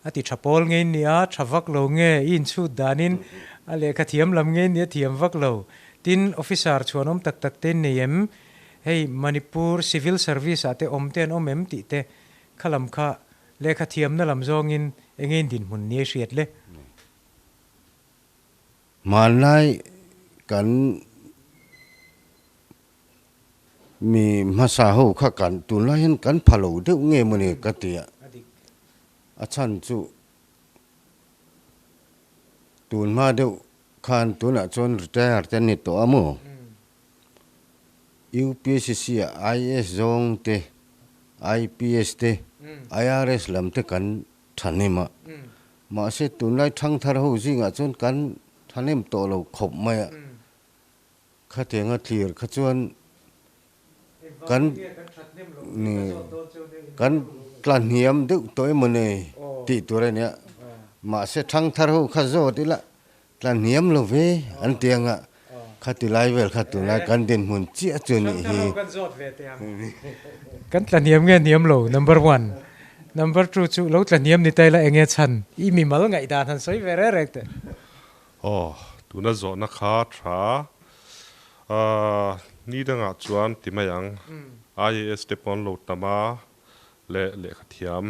a ti tha pawl ngei ni a, tha vak lo nge i inchhut danin a lehkha thiam lam ngei ni a thiam vak lo. Tin, officer chhuanawm tak tak te in nei em? Hei Manipur Civil Service ah te awm te an awm em tih te kha lam kha lehkha thiamna lam zawngin enge in dinhmun ni a hriat le? Hmanlai kan mi hmasa ho kha kan tunlai hian kan pha lo deuh nge mawni ka ti a, a chhan chu tun hma deuh khan tunah chuan retire te an ni tawh a maw? UPSC ah IAS zawng te, IPS te, IRS lam te kan thahnem a. Mahse tunlai thangthar ho zingah chuan kan thahnem tawh lo khawp mai a. Khatianga thlir kha chuan kan kan tla hniam deuh tawh emaw ni tih tur a nia. Mahse thangthar ho kha zawt ila tla hniam lo ve an ti anga khati lai vel kha tunlai kan dinhmun chiah chu nih hi. Kan tla hniam nge hniam lo number one. Number two chu lo tla hniam ni ta ila enge chhan i mimal ngaihdan han sawi ve reng reng teh. Aw, tuna zawhna kha tha. Ni dangah chuan ti mai ang. IAS te pawh an lo tam a, leh lehkha thiam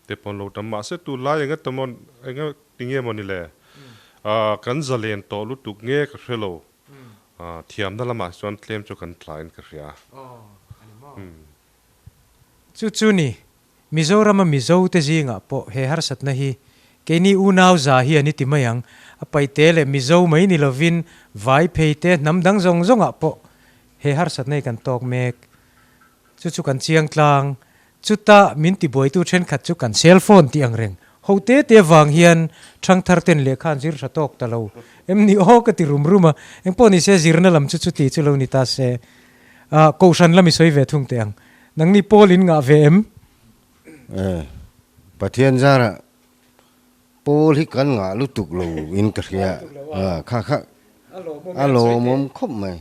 te pawh an lo tam. Mahse tunlai eng emaw eng eng nge maw ni le? Kan zalen tawh lutuk nge ka hre lo. Thiamna lamah chuan tlem chu kan tlaiin ka hria. Chu chu ni, Mizorama Mizo te zingah pawh he harsatna hi keini unau za hi an i ti mai ang. A paite leh Mizo mai ni lovin vai phei te hnam dang zawng zawngah pawh he harsatna hi kan tawk mek. Chu chu kan chiang tlang. Chuta min tibuaitu thenkhat chu kan cell phone tih ang reng. Ho te te vang hian thangthar ten lehkha an zir tha tawk ta lo. Em ni aw ka ti rum rum a. Engpawh ni se zirna lam chu chuti chu lo ni ta se. Kohhran lam i sawi ve thung teh ang. Nangni Paul in ngah ve em? Eh, Pathian zarah Paul hi kan ngah lutuk lo in ka hria. Kha kha a lawmawm khawp mai.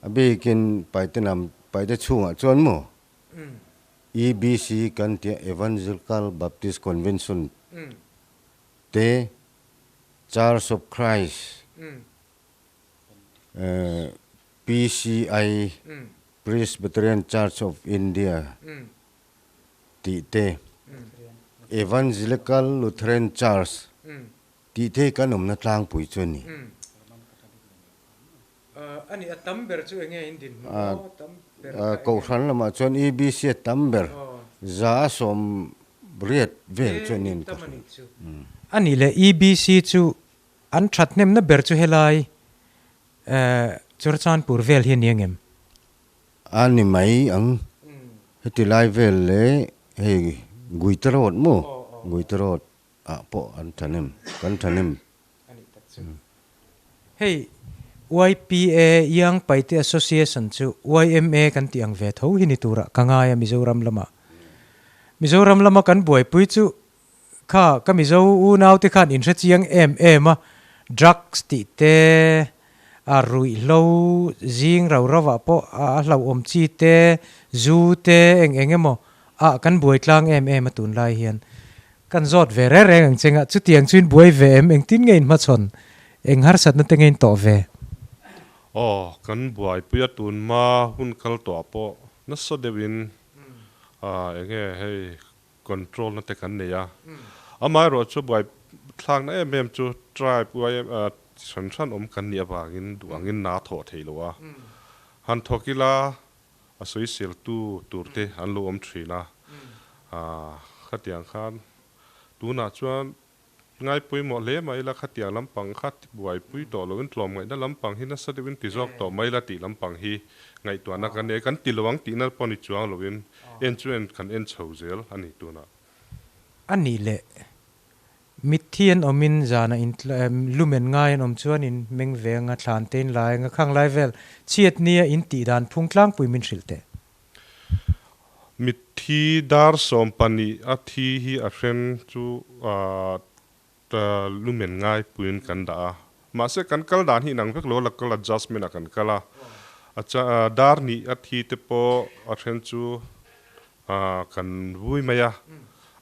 A bikin Paite lam, Paite chhungah chuan maw EBC kan tia Evangelical Baptist Convention te Church of Christ PCI Presbyterian Church of India tih te Evangelical Lutheran Church tih te hi kan awmna tlangpui chu a ni. A ni, a tam ber chu enge in din hmu maw? Tam ber kha enge? Kohhran lamah chuan EBC a tam ber, 180 vel chu a nin ka hria. A nih leh EBC chu an thathnemna ber chu helai Churachandpur vel hi a ni angem? A ni mai ang, heti lai vel leh hei Guite Road maw? Guite Road ah pawh an thahnem, kan thahnem. Hei YPA, Young Paite Association chu yma kan tih ang ve tho hi ni turah ka ngai a Mizoram lamah. Mizoram lama kan buaipui chu kha ka Mizo unau te khan inhre chiang em em a, drugs tih te, a ruihhlo zing rau rauah pawh a hlauhawm chi te, zu te eng eng emaw ah kan buai tlang em em a tunlai hian. Kan zawt ve reng reng ang che nga, chutiang chu in buai ve em, engtin nge in hmachhawn, eng harsatna te nge in tawh ve? Aw, kan buaipui a tunhma hun kal tawh ah pawh nasa deuhin enge hei control na te kan nei a, amaherawh chu buai thlakna em em chu tribe yma chi hran hran awm kan nih avangin duh angin na thawh theih lo a, han thawk ila A sawiseltu turte an lo awm thin a, khatiang khan tunah chuan ngai pawimawh hle mai ila, khatiang lampang kha buaipui tawh loin tlawmngaihna lampang hi nasa deuhin ti zawk tawh mai ila tih lampang hi ngaihtuahna kan nei a, kan ti lo ang tihna pawh ni chuang loin en chu en kan en chho zel a ni tunah. A nih leh Mitthi an awmin zana in lumen ngai an awm chuan in meng ve anga thlan te in lai anga khang lai vel chhiat nia in tih dan phung tlangpui min hrilh teh. Mitthi dar 12 a thi hi a hren chu lumen ngai puiin kan dah a. Mahse kan kal dan hi inang vek lo a, local adjustment ah kan kal a. Dar nih a thi te pawh a hren chu Kan vui mai a,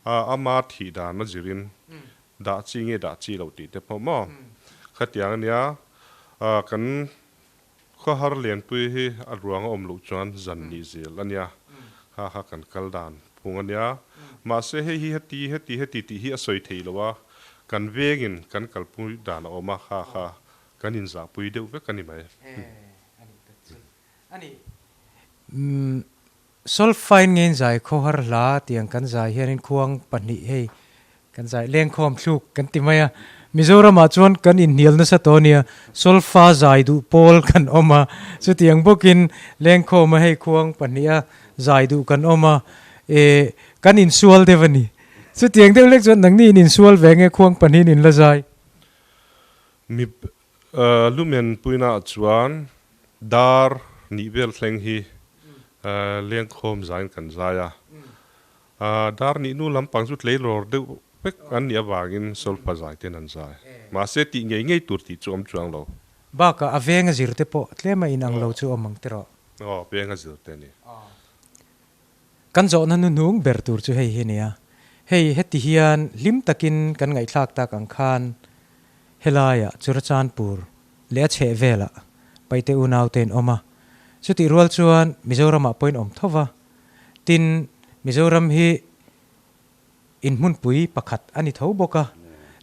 ama thih dan a zirin dah chi nge dah chi lo tih te pawh maw khatiang a nia. Kan khawhar lianpui hi a ruang a awm loh chuan zan nih zel a nia, kha kha kan kal dan phung a nia. Mahse hei hi heti heti heti tih hi a sawi theih loh a, kan vengin kan kalpui dan a awm a, kha kha kan inzahpui deuh vek a ni mai. Solfain ngein zai khawhar hla tiang kan zai hianin khuang pahnih hei kan zai lengkhawm thluk kan ti mai a. Mizoramah chuan kan inhnial nasa tawh ania, solfa zai duh pawl kan awm a, chutiang bawkin lengkhawma hei khuang pahniha zai duh kan awm a, e kan insual deuh a ni. Chutiang deuh lek chuan nangni in insual ve nge khuang pahnihin in la zai? Mi Lumen puinaah chuan dar nih vel thleng hi lengkhawm zaiin kan zai a. Dar nih nu lampang chu tleilawr deuh vek an nih avangin solfa zai ten an zai. Mahse tih ngei ngei tur tih chu awm chuang lo. Bakah a venga zir te pawh tlema inang lo chu awm ang tiraw? Aw, venga zir te a ni. Kan zawhna hnuhnung ber tur chu hei hi a ni a, hei heti hian hlim takin kan ngaihthlak tak ang khan helaiah Churachandpur leh a chheh velah Paite unaute an awm a, chutih rual chuan Mizoramah pawhin awm tho va, tin Mizoram hi inhmunpui pakhat a ni tho bawk a,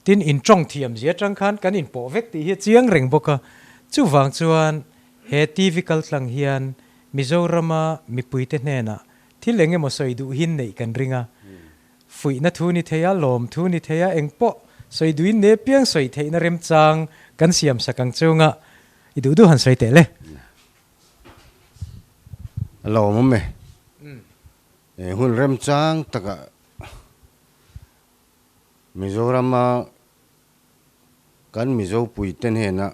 Tin, in tawng thiam zia atang khan kan inpawh vek tih hi a chiang reng bawk a. Chuvang chuan he TV kaltlang hian Mizorama mipuite hnenah thil eng emaw sawi duh hin neih kan ring a. Fuihna thu ni thei a, lawm thu ni thei a, eng pawh sawi duhin ne piang sawi theihna remchang kan siam sak ang chunga i duh duh han sawi teh le. A lawmawm e. Hun remchang takah Mizorama kan Mizo puite hnena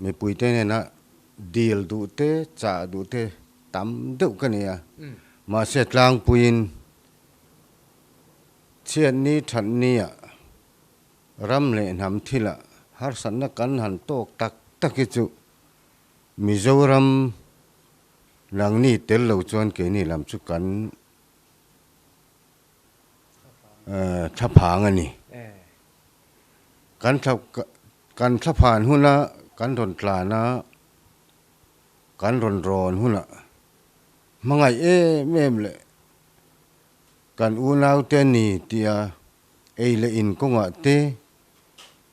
mipuite hnena dil duh te, chah duh te tam deuh ka nei a. Mahse tlangpuiin chhiatni thatnia ram leh hnam thilah harsatna kan han tawk tak tak hi chu Mizoram langni tel lo chuan keini lam chu kan thlaphang a ni. Kan thla kan thlaphan huna kan rawn tlan a, kan rawn rawn hunah hmangaih em em leh kan unaute ni tia ei leh in kawngah te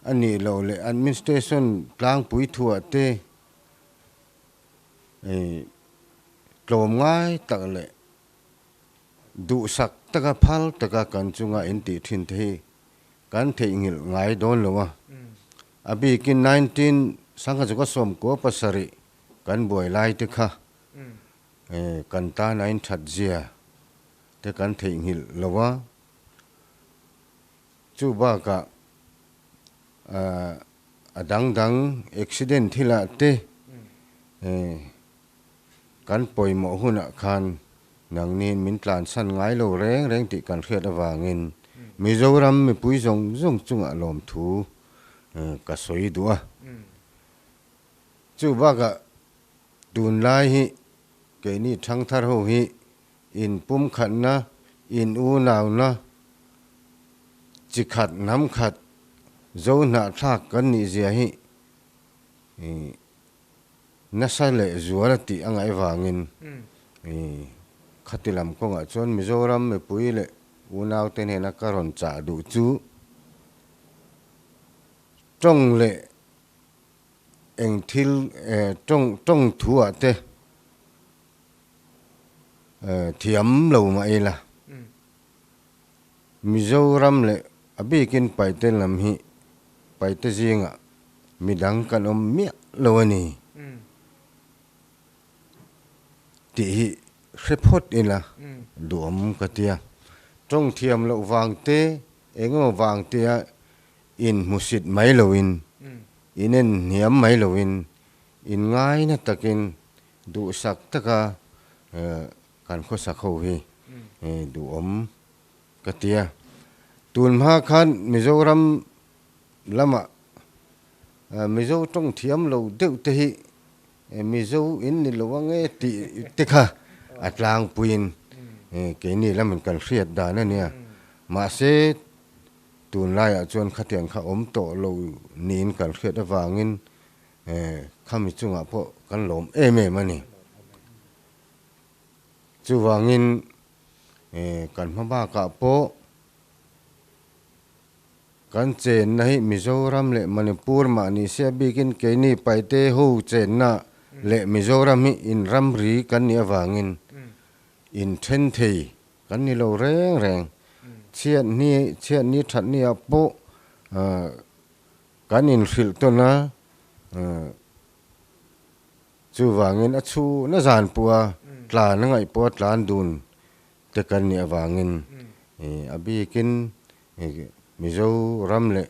a nih loh leh administration tlangpui thuah te tlawm ngai tak leh Duhsak taka phal taka kan chunga in tih thin te hi kan theihnghilh ngai dawn lo a. A bikin 19 sangha 97 kan buai lai te kha kan tan a in that zia te kan theihnghilh lo a. Chu bakah a dang dang accident thilah te Kan pawimawh hunah khan nangniin min tlansan ngai lo reng reng tih kan hriat avangin Mizoram mipui zawng zawng chungah lawmthu ka sawi duh a. Chu bakah tunlai hi keini thangthar ho hi in pumkhatna, in unauna, chi khat hnam khat zo hnahthlak kan nih zia hi Nasa leh zual a tih a ngaih vangin khati lam kawngah chuan Mizoram mipui leh unaute hnena ka rawn chah duh chu tawng leh eng thil tawng tawng thuah te thiam lo mah ila Mizoram leh a bikin Paite lam hi Paite zingah midang kan awm miah lo a ni tih hi hre phawt ila duhawm ka tia. Tawng thiam loh vang te eng emaw vang tea inhmusit mai loin, inen hniam mai loin, inngaina takin duhsak taka Kan khawsak ho hi duhawm ka ti a. Tun hma khan Mizoram lamah Mizo tawng thiam lo deuh te hi Mizo in ni lo ang e tih te kha a tlangpuiin keini lamin kan hriat dan a nia. Mahse tunlaiah chuan khatiang kha awm tawh lo niin kan hriat avangin khami chungah pawh kan lawm em em a ni. Chuvangin kan hma bakah pawh kan chenna hi Mizoram leh Manipur mahni sia bikin keini Paite ho chenna leh Mizoram hi inramri kan nih avangin inthen thei kan ni lo reng reng. Chhiatni chhiatni thatni ah pawh kan inhrilh tawn a. Chuvangin a chhun a zan pawha tlan a ngaih pawha tlan dun te kan nih avangin a bikin Mizoram leh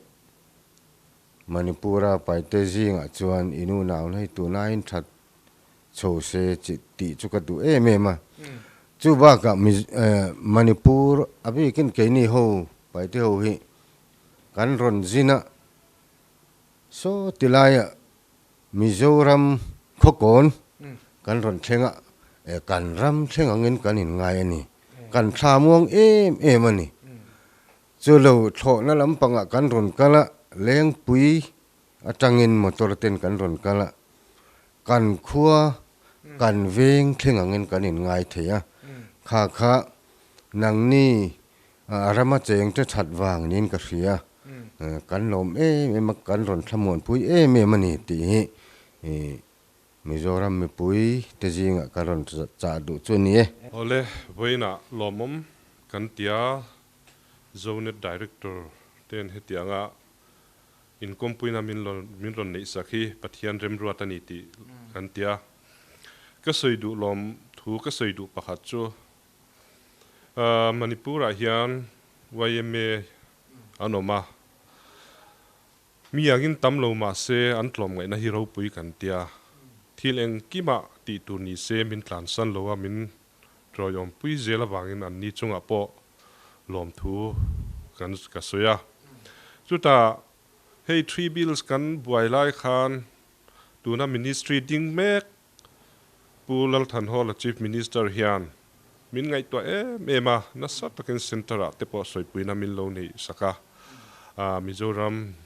Manipura Paite zingah chuan in unau hei tunaiin that chho se tih chu ka duh em em a. Chu bakah Manipur a bikin keini ho Paite ho hi kan rawn zin a, saw tilaiah Mizoram khawkawn kan rawn thleng a, kan ram thleng angin kan inngai a ni. Kan thla muang em em a ni. Chu lo thlawhna lampangah kan rawn kal a, Lengpui atangin motor ten kan rawn kal a, kan khua kan veng thleng angin kan inngai thei a. Kha kha nangni rama cheng te that vang niin ka hria. kan lawm em em a, kan rawn thlamuanpui em em a ni tih hi Mizoram mipui te zingah ka rawn chah duh chu a ni e. Awle, vawiinah lawmawm kan tia Zonet Director ten hetianga inkawmpuina min min rawn neih sak hi Pathian remruat a ni tih kan tia. Ka sawi duh lawm thu ka sawi duh pakhat chu Manipur-ah hian yma an awm a, Mi angin tam lo mah se an tlawmngaihna hi ropui kan tia. Thil engkimah tih tur ni se min tlansan lo a, min ṭawiawmpui zel avangin anni chungah pawh lawmthu kan ka sawi a. Chutah hei three bills kan buai lai khan tuna ministry ding mek Pu Lalthanhawla Chief Minister hian min ngaihtuah em em a, nasa takin Centre ah te pawh sawipuina min lo neih sak a, Mizoram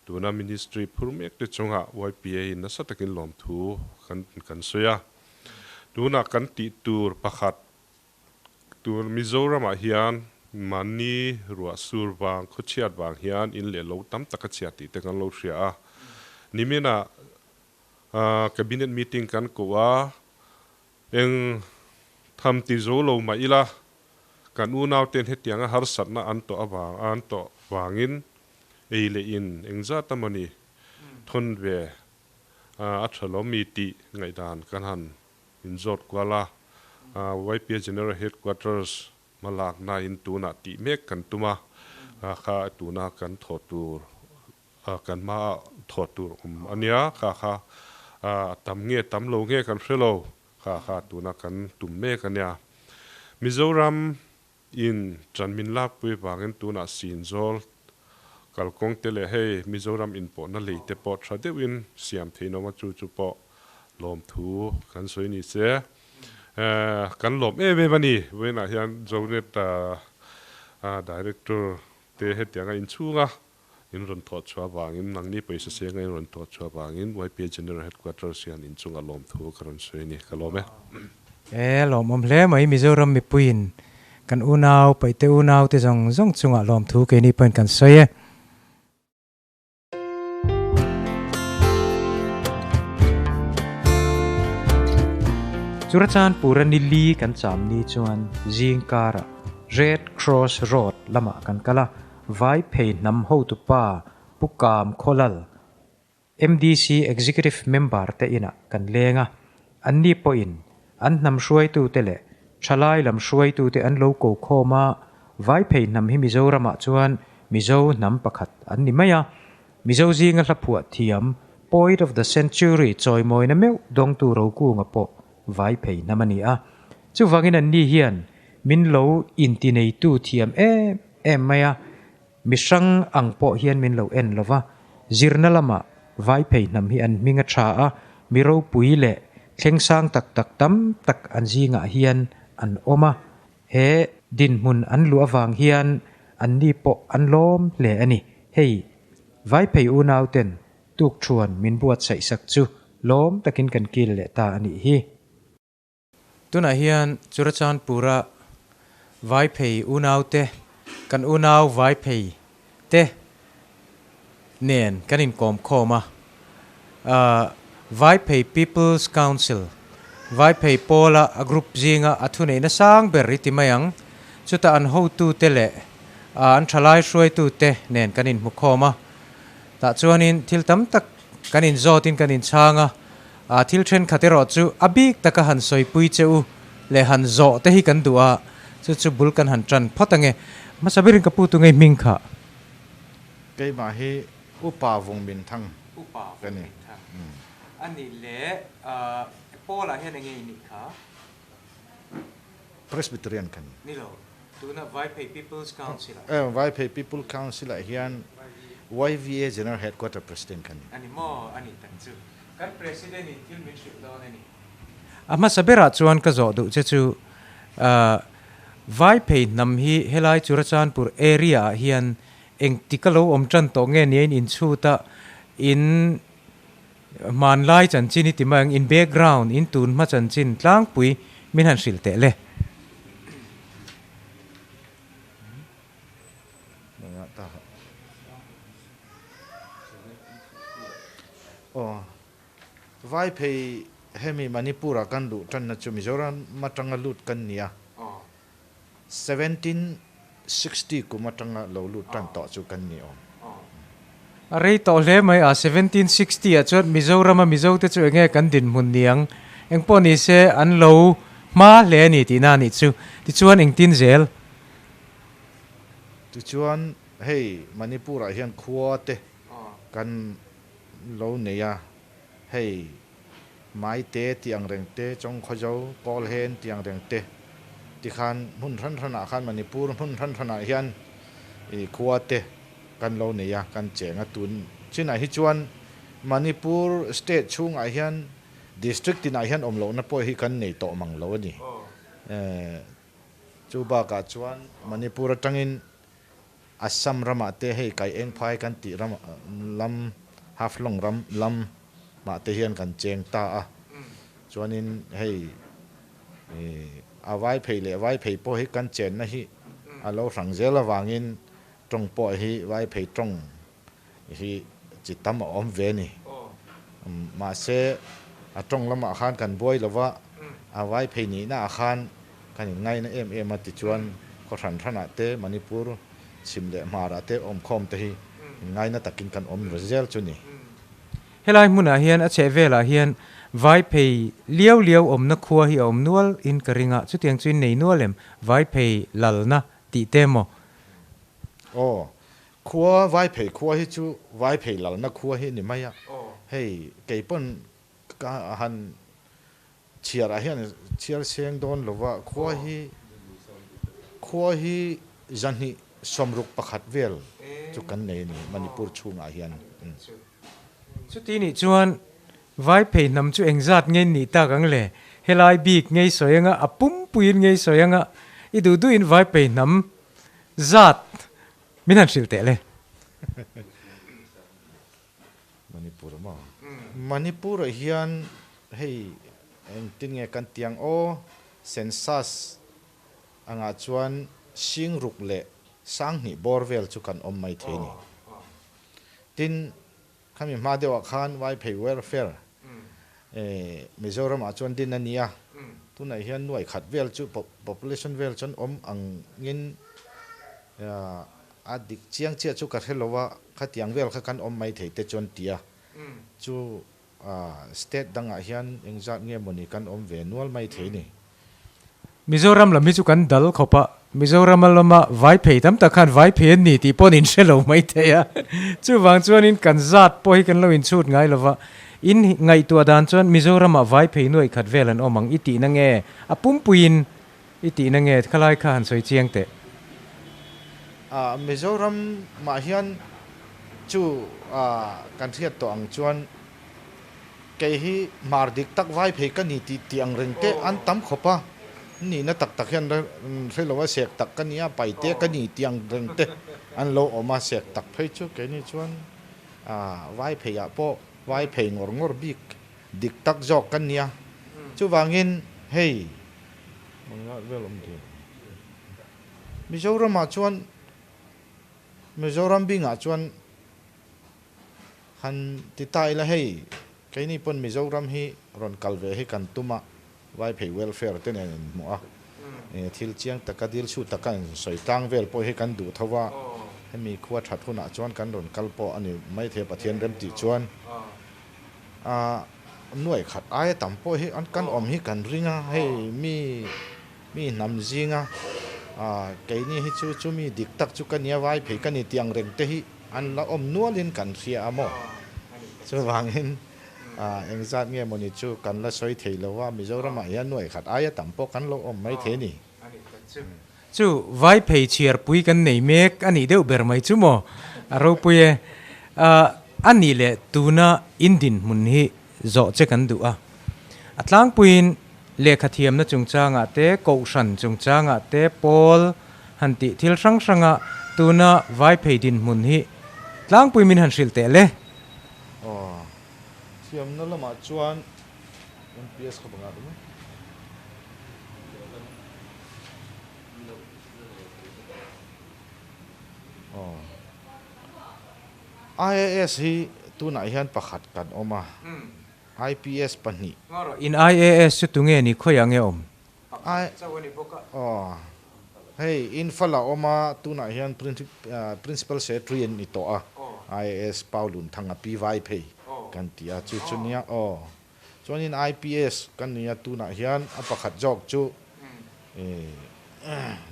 tuna Ministry phur mek te chungah YPA in nasa takin lawmthu kan sawi a. Tunah kan tih tur pakhat tur Mizoramah hian mahni ruah sur vang, khawchhiat vang hian in leh lo tam taka chhia tih te kan lo hria a. Niminah Cabinet meeting kan koh a, eng tham ti zo lo mah ila, kan unauten hetianga harsatna an tawh avang an tawh vangin ei leh in engzat amawni thawn ve a tha lo mi tih ngaihdan kan han inzawt kual a, YPA General Headquarters hmalakna in tunah tih mek kan tum a, kha tuna kan thawh tur Kan hmaah thawh tur awm a nia, kha kha a tam nge tam lo nge kan hre lo, kha kha tuna kan tum mek a nia. Mizoram in ṭan min lakpui vangin tunah Sinzawl kalkawng te leh hei Mizoram inpawhna lei te pawh ṭha deuhin siam theih nawm a, chu chu pawh lawmthu kan sawi ni se. Kan lawm em em a ni, vawiinah hian Zonet Director te hetianga inchhunga In rawn thawh chhuah avangin, nangni pawisa senga in rawn thawh chhuah avangin YPA General Headquarters hian in chungah lawmthu ka rawn sawi a ni. Ka lawm e. E, lawmawm hle mai Mizoram mipuiin kan unau, paihte unau te zawng zawng chungah lawmthu keini pawhin kan sawi e. Churachandpura ni li kan cham ni chuan zing karah Red Cross Road lamah kan kal a, Vai phei hnam hotupa Pu Kam Khawlal, MDC Executive Member te inah kan leng a, anni pawhin an hnam hruaitute leh thalai lam hruaitute an lo ko khawm a, Vai phei hnam hi Mizoramah chuan Mizo hnam pakhat an ni mai a, Mizo zinga hla phuah thiam Poet of the Century chawimawina meuh dawngtu Rokunga pawh Vai phei hnam a ni a, chuvangin anni hian min lo intineitu thiam em em mai a, mi hrang ang pawh hian min lo en lo va, zirna lamah vai phei hnam hi an hming a tha a, mi ropui leh thleng sang tak tak tam tak an zingah hian an awm a, he dinhmun an luh avang hian anni pawh an lawm hle a ni. Hei, vai phei unauten tukthuan min buatsaih sak chu lawm takin kan kil leh ta a nih hi. Tunah hian Churachandpura Vaiphei unaute, kan unau Vaiphei te nen kan inkawm khawm a. Vaiphei People's Council, Vaiphei pawla a group zinga a thuneihna sang ber i ti mai ang. Chutah an hotute leh an thalai hruaitute nen kan inhmu khawm a. Tah chuanin thil tam tak kan inzawtin kan inchhang a. A thil thenkhat erawh chu a bik taka han sawipui che u leh han zawh te hi kan duh a, chu chu bul kan han tan phawt ange. Hmasa berin ka pu tu ngei hming kha. Keimah hi Upa Vung Min Thang ka ni. A nih leh Paul-ah hian enge i nih kha? Presbyterian ka ni. Ni lo, tuna Vaiphei People's Council-ah. Vaiphei People Council-ah hian YVA General Headquarter President ka ni. A ni maw? A nih tak chu. Kan President in thil min hrilh dawn a ni. A hmasa berah chuan ka zawh duh che chu Vaiphei hnam hi helai Churachandpur area-ah hian engtik a lo awm tan tawh nge nia in inchhut a, in Hmanlai chanchin i ti mai ang, in background, in tun hma chanchin tlangpui min han hrilh teh le. Vaiphei hemi Manipur-a kan luh tanna chu Mizoram atanga lut kan ni a, 1760 kum atanga lo lut tan tawh chu kan ni awm. A rei tawh hle mai a, 1760 ah chuan Mizorama Mizote chu enge kan dinhmun niang? Engpawh ni se an lo hma hle a ni tihna a nih chu. Tichuan engtin zel? Tichuan hei Manipur-ah hian khua te kan lo nei a, hei Maite tih ang reng te, Chawngkhawzo, Kawlhen tih ang reng te tikhan hmun hran hranah khan Manipur hmun hran hranah hian i khua te kan lo nei a, kan cheng a. Tun chinah hi chuan Manipur state chhungah hian district tinah hian awm lohna pawh hi kan nei tawh mang lo a ni. Chu bakah chuan Manipur atangin Assam ramah te hei kai eng phai kan tih ram lam Haflong ram lam mah te hian kan cheng ta a, chuanin hei a vai phei leh vai phei pawh hi kan chenna hi a lo hrang zel avangin tawng pawh hi vai phei tawng hi chi tam a awm ve a ni. Mahse a tawng lamah khan kan buai lo va, a vai phei nihna ah khan Kan inngaina em em a tichuan khaw hran hranah te Manipur chhim leh hmarah te awmkhawm te hi inngaina takin kan awm ru zel chu ni. Helai hmunah hian a chheh velah hian Vaiphei liau liau awmna khua hi a awm nual in ka ring a, chutiang chu in nei nual em? Vaiphei lalna tih te maw? Aw, khua Vaiphei khua hi chu Vaiphei lalna khua hi a ni mai a, hei keipawn ka han Chhiarah hian chhiar seng dawn lova khua hi khua hi zahnih sawmruk pakhat vel chu kan nei a ni Manipur chhungah hian. Chuti nih chuan Vaiphei hnam chu engzat nge nih tak ang le? Helai bik ngei sawi anga a pumpuiin ngei sawi anga i duh duhin Vaiphei hnam zat min han hrilh teh le. Manipur maw? Manipur ah hian hei engtin nge kan ti ang aw, census angah chuan Singruk leh Sanghnih bawr vel chu kan awm mai thei a ni. Tin, khami hma deuhah khan Vaiphei Welfare Mizoram ah chuan din a ni a, tunah hian nuai khat vel chu population vel chuan awm angin A dik chiang chiah chu ka hre lo a, khatiang vel kha kan awm mai thei te chuan ti a, chu state dangah hian engzat nge mawni kan awm ve nual mai thei ni. Mizoram lam hi chu kan dal khawp a, Mizoram a lama vai phei tam tak khan vai phei an ni tih pawh an inhre lo mai thei a, chuvang chuanin kan zat pawh hi kan lo inchhut ngai lo va, in ngaihtuah dan chuan Mizoramah vai phei nuaih khat vel an awm ang i tihna nge a pumpuiin I tihna nge khalai kha han sawi chiang teh. Ah Mizoram mah hian chu ah kan hriat tawh ang chuan kei hi hmar dik tak vai phei ka ni tih tih ang reng te an tam khawp a, nihna tak tak hian hre lo a sek tak ka nia paite ka ni tih ang reng te an lo awm a, sek tak phei chu keini chuan ah vai phei ah pawh vai phei ngawr ngawr bik dik tak zawk ka nia chuvangin hei Mizoramah chuan Mizoram bingah chuan han ti ta ila hei keini pawn Mizoram hi rawn kal ve hi kan tum a, Vaiphei welfare te nen in hmuh a, thil chiang taka dil chhut taka in sawi tlang vel pawh hi kan duh tho a, hemi khua that hunah chuan kan rawn kal pawh a ni maithei Pathian rem tih chuan. A nuai khat aia tam pawh hi an kan awm hi kan ring a, hei mi mi hnam zinga keini hi chu chu mi dik tak chu ka nia vai phei ka ni tih ang reng te hi an la awm nualin kan hria a maw? Chuvangin engzat nge mawni chu kan la sawi thei lo a, Mizoramah hian nuai khat aia tam pawh kan lo awm mai thei a ni. Chu vai phei chhiar pui kan nei mek a nih deuh ber mai chu maw? A ropui e. A nih leh tuna in dinhmun hi zawh che kan duh a. A tlangpuiin lehkha thiamna chungchangah te, kohhran chungchangah te, pawl han tih thil hrang hranga tuna vai phei dinhmun hi tlangpui min han hrilh teh le. Aw, thiamna lamah chuan MPS kha bangah ringawt. Aw. IAS hi tunah hian pakhat kan awm a. IPS pahnih. In IAS chu tunge ni khawiah nge awm? I aw hei Imphal a awm a, tunah hian Principal Secretary an ni tawh a, IAS Paulun Thanga Pi Vai phei kan ti a, chu chu nia aw. Chuanin IPS kan ni a, tunah hian a pakhat zawk chu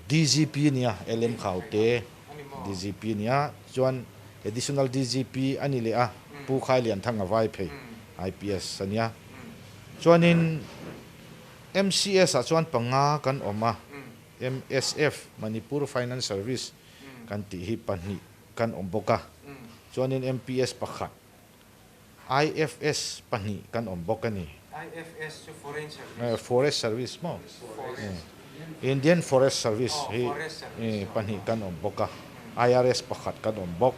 DGP a nia, LM Khaute DGP a nia, chuan Additional DGP a ni leh a, Pu Khailianthanga Vai phei IPS a nia. Chuanin MCS ah chuan panga kan awm a, MSF, Manipur Finance Service, kan tih hi pahnih kan awm bawk a, chuanin MPS pakhat, IFS pahnih kan awm bawk a ni. IFS chu Foreign Service. Forest Service maw? Indian Forest Service hi pahnih kan awm bawk a, IRS pakhat kan awm bawk,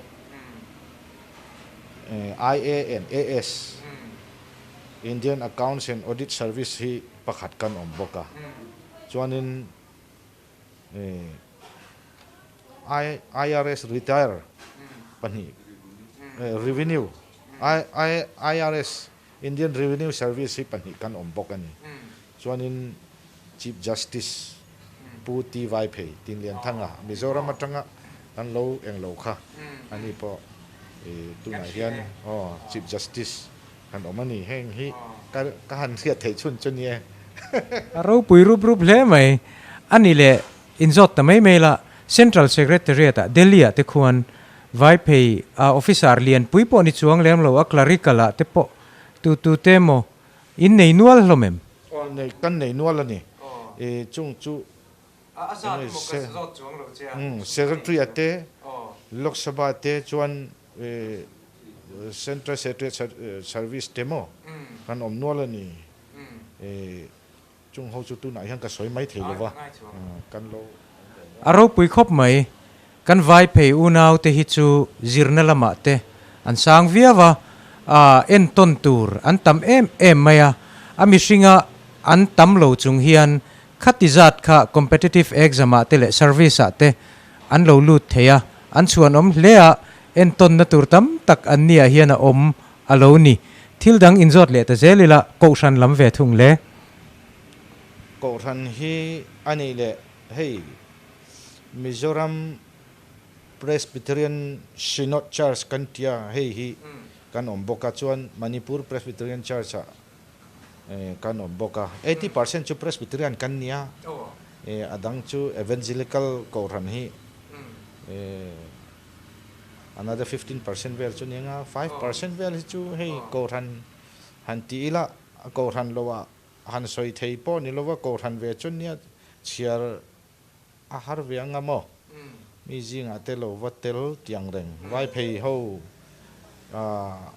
IA and AS. Indian Accounts and Audit Service hi pakhat kan awm bawk a, chuanin IRS retire pahnih revenue IRS Indian Revenue Service hi pahnih kan awm bawk a ni. Chuanin Chief Justice Pu T Vaiphei Tinlianthanga Mizoram atanga kan lo englo kha ani pawh tunah hian aw Chief Justice Kan awm a ni, heng hi ka ka han hriat theih chhun chu ni e. A ropui rup rup hle mai. A ni leh inzawt ta mai mai la, Central Secretariat ah Delhi ah te khuan Vaiphei a officer lian pui pawh ni chuang lem lo a clerical ah te pawh tu tu te emaw in nei nual hlawm em? Aw nei, kan nei nual a ni. I chung chu Secretary ah te Lok Sabha te chuan Central Secretariat Service te maw kan awm nual a ni. Chung ho chu tunah hian ka sawi mai thei lo va, kan lo. A ropui khawp mai, kan vai phei unau te hi chu zirna lamah te an sang viau a, entawn tur an tam em em mai a, a mihringa an tam lo chung hian khati zat kha competitive exam ah te leh service ah te an lo lut thei a, an chhuanawm hle a, entawnna tur tam tak an nia hian a awm a lo ni. Thil dang inzawt leh ta zel ila Kohhran lam ve thung le. Kohhran hi a nih leh hei Mizoram Presbyterian Synod Church kan tia hei hi kan awm bawk a, chuan Manipur Presbyterian Church ah Kan awm bawk a, 80% chu Presbyterian kan nia, a dang chu Evangelical Kohhran hi another 15% vel chu nia nga, 5% vel hi chu hei Kohhran han ti ila Kohhran lo ah han sawi thei pawh ni lova Kohhran ve chu nia chhiar a har ve anga maw? Mi zingah te lo va tel tiang reng vai phei ho ah.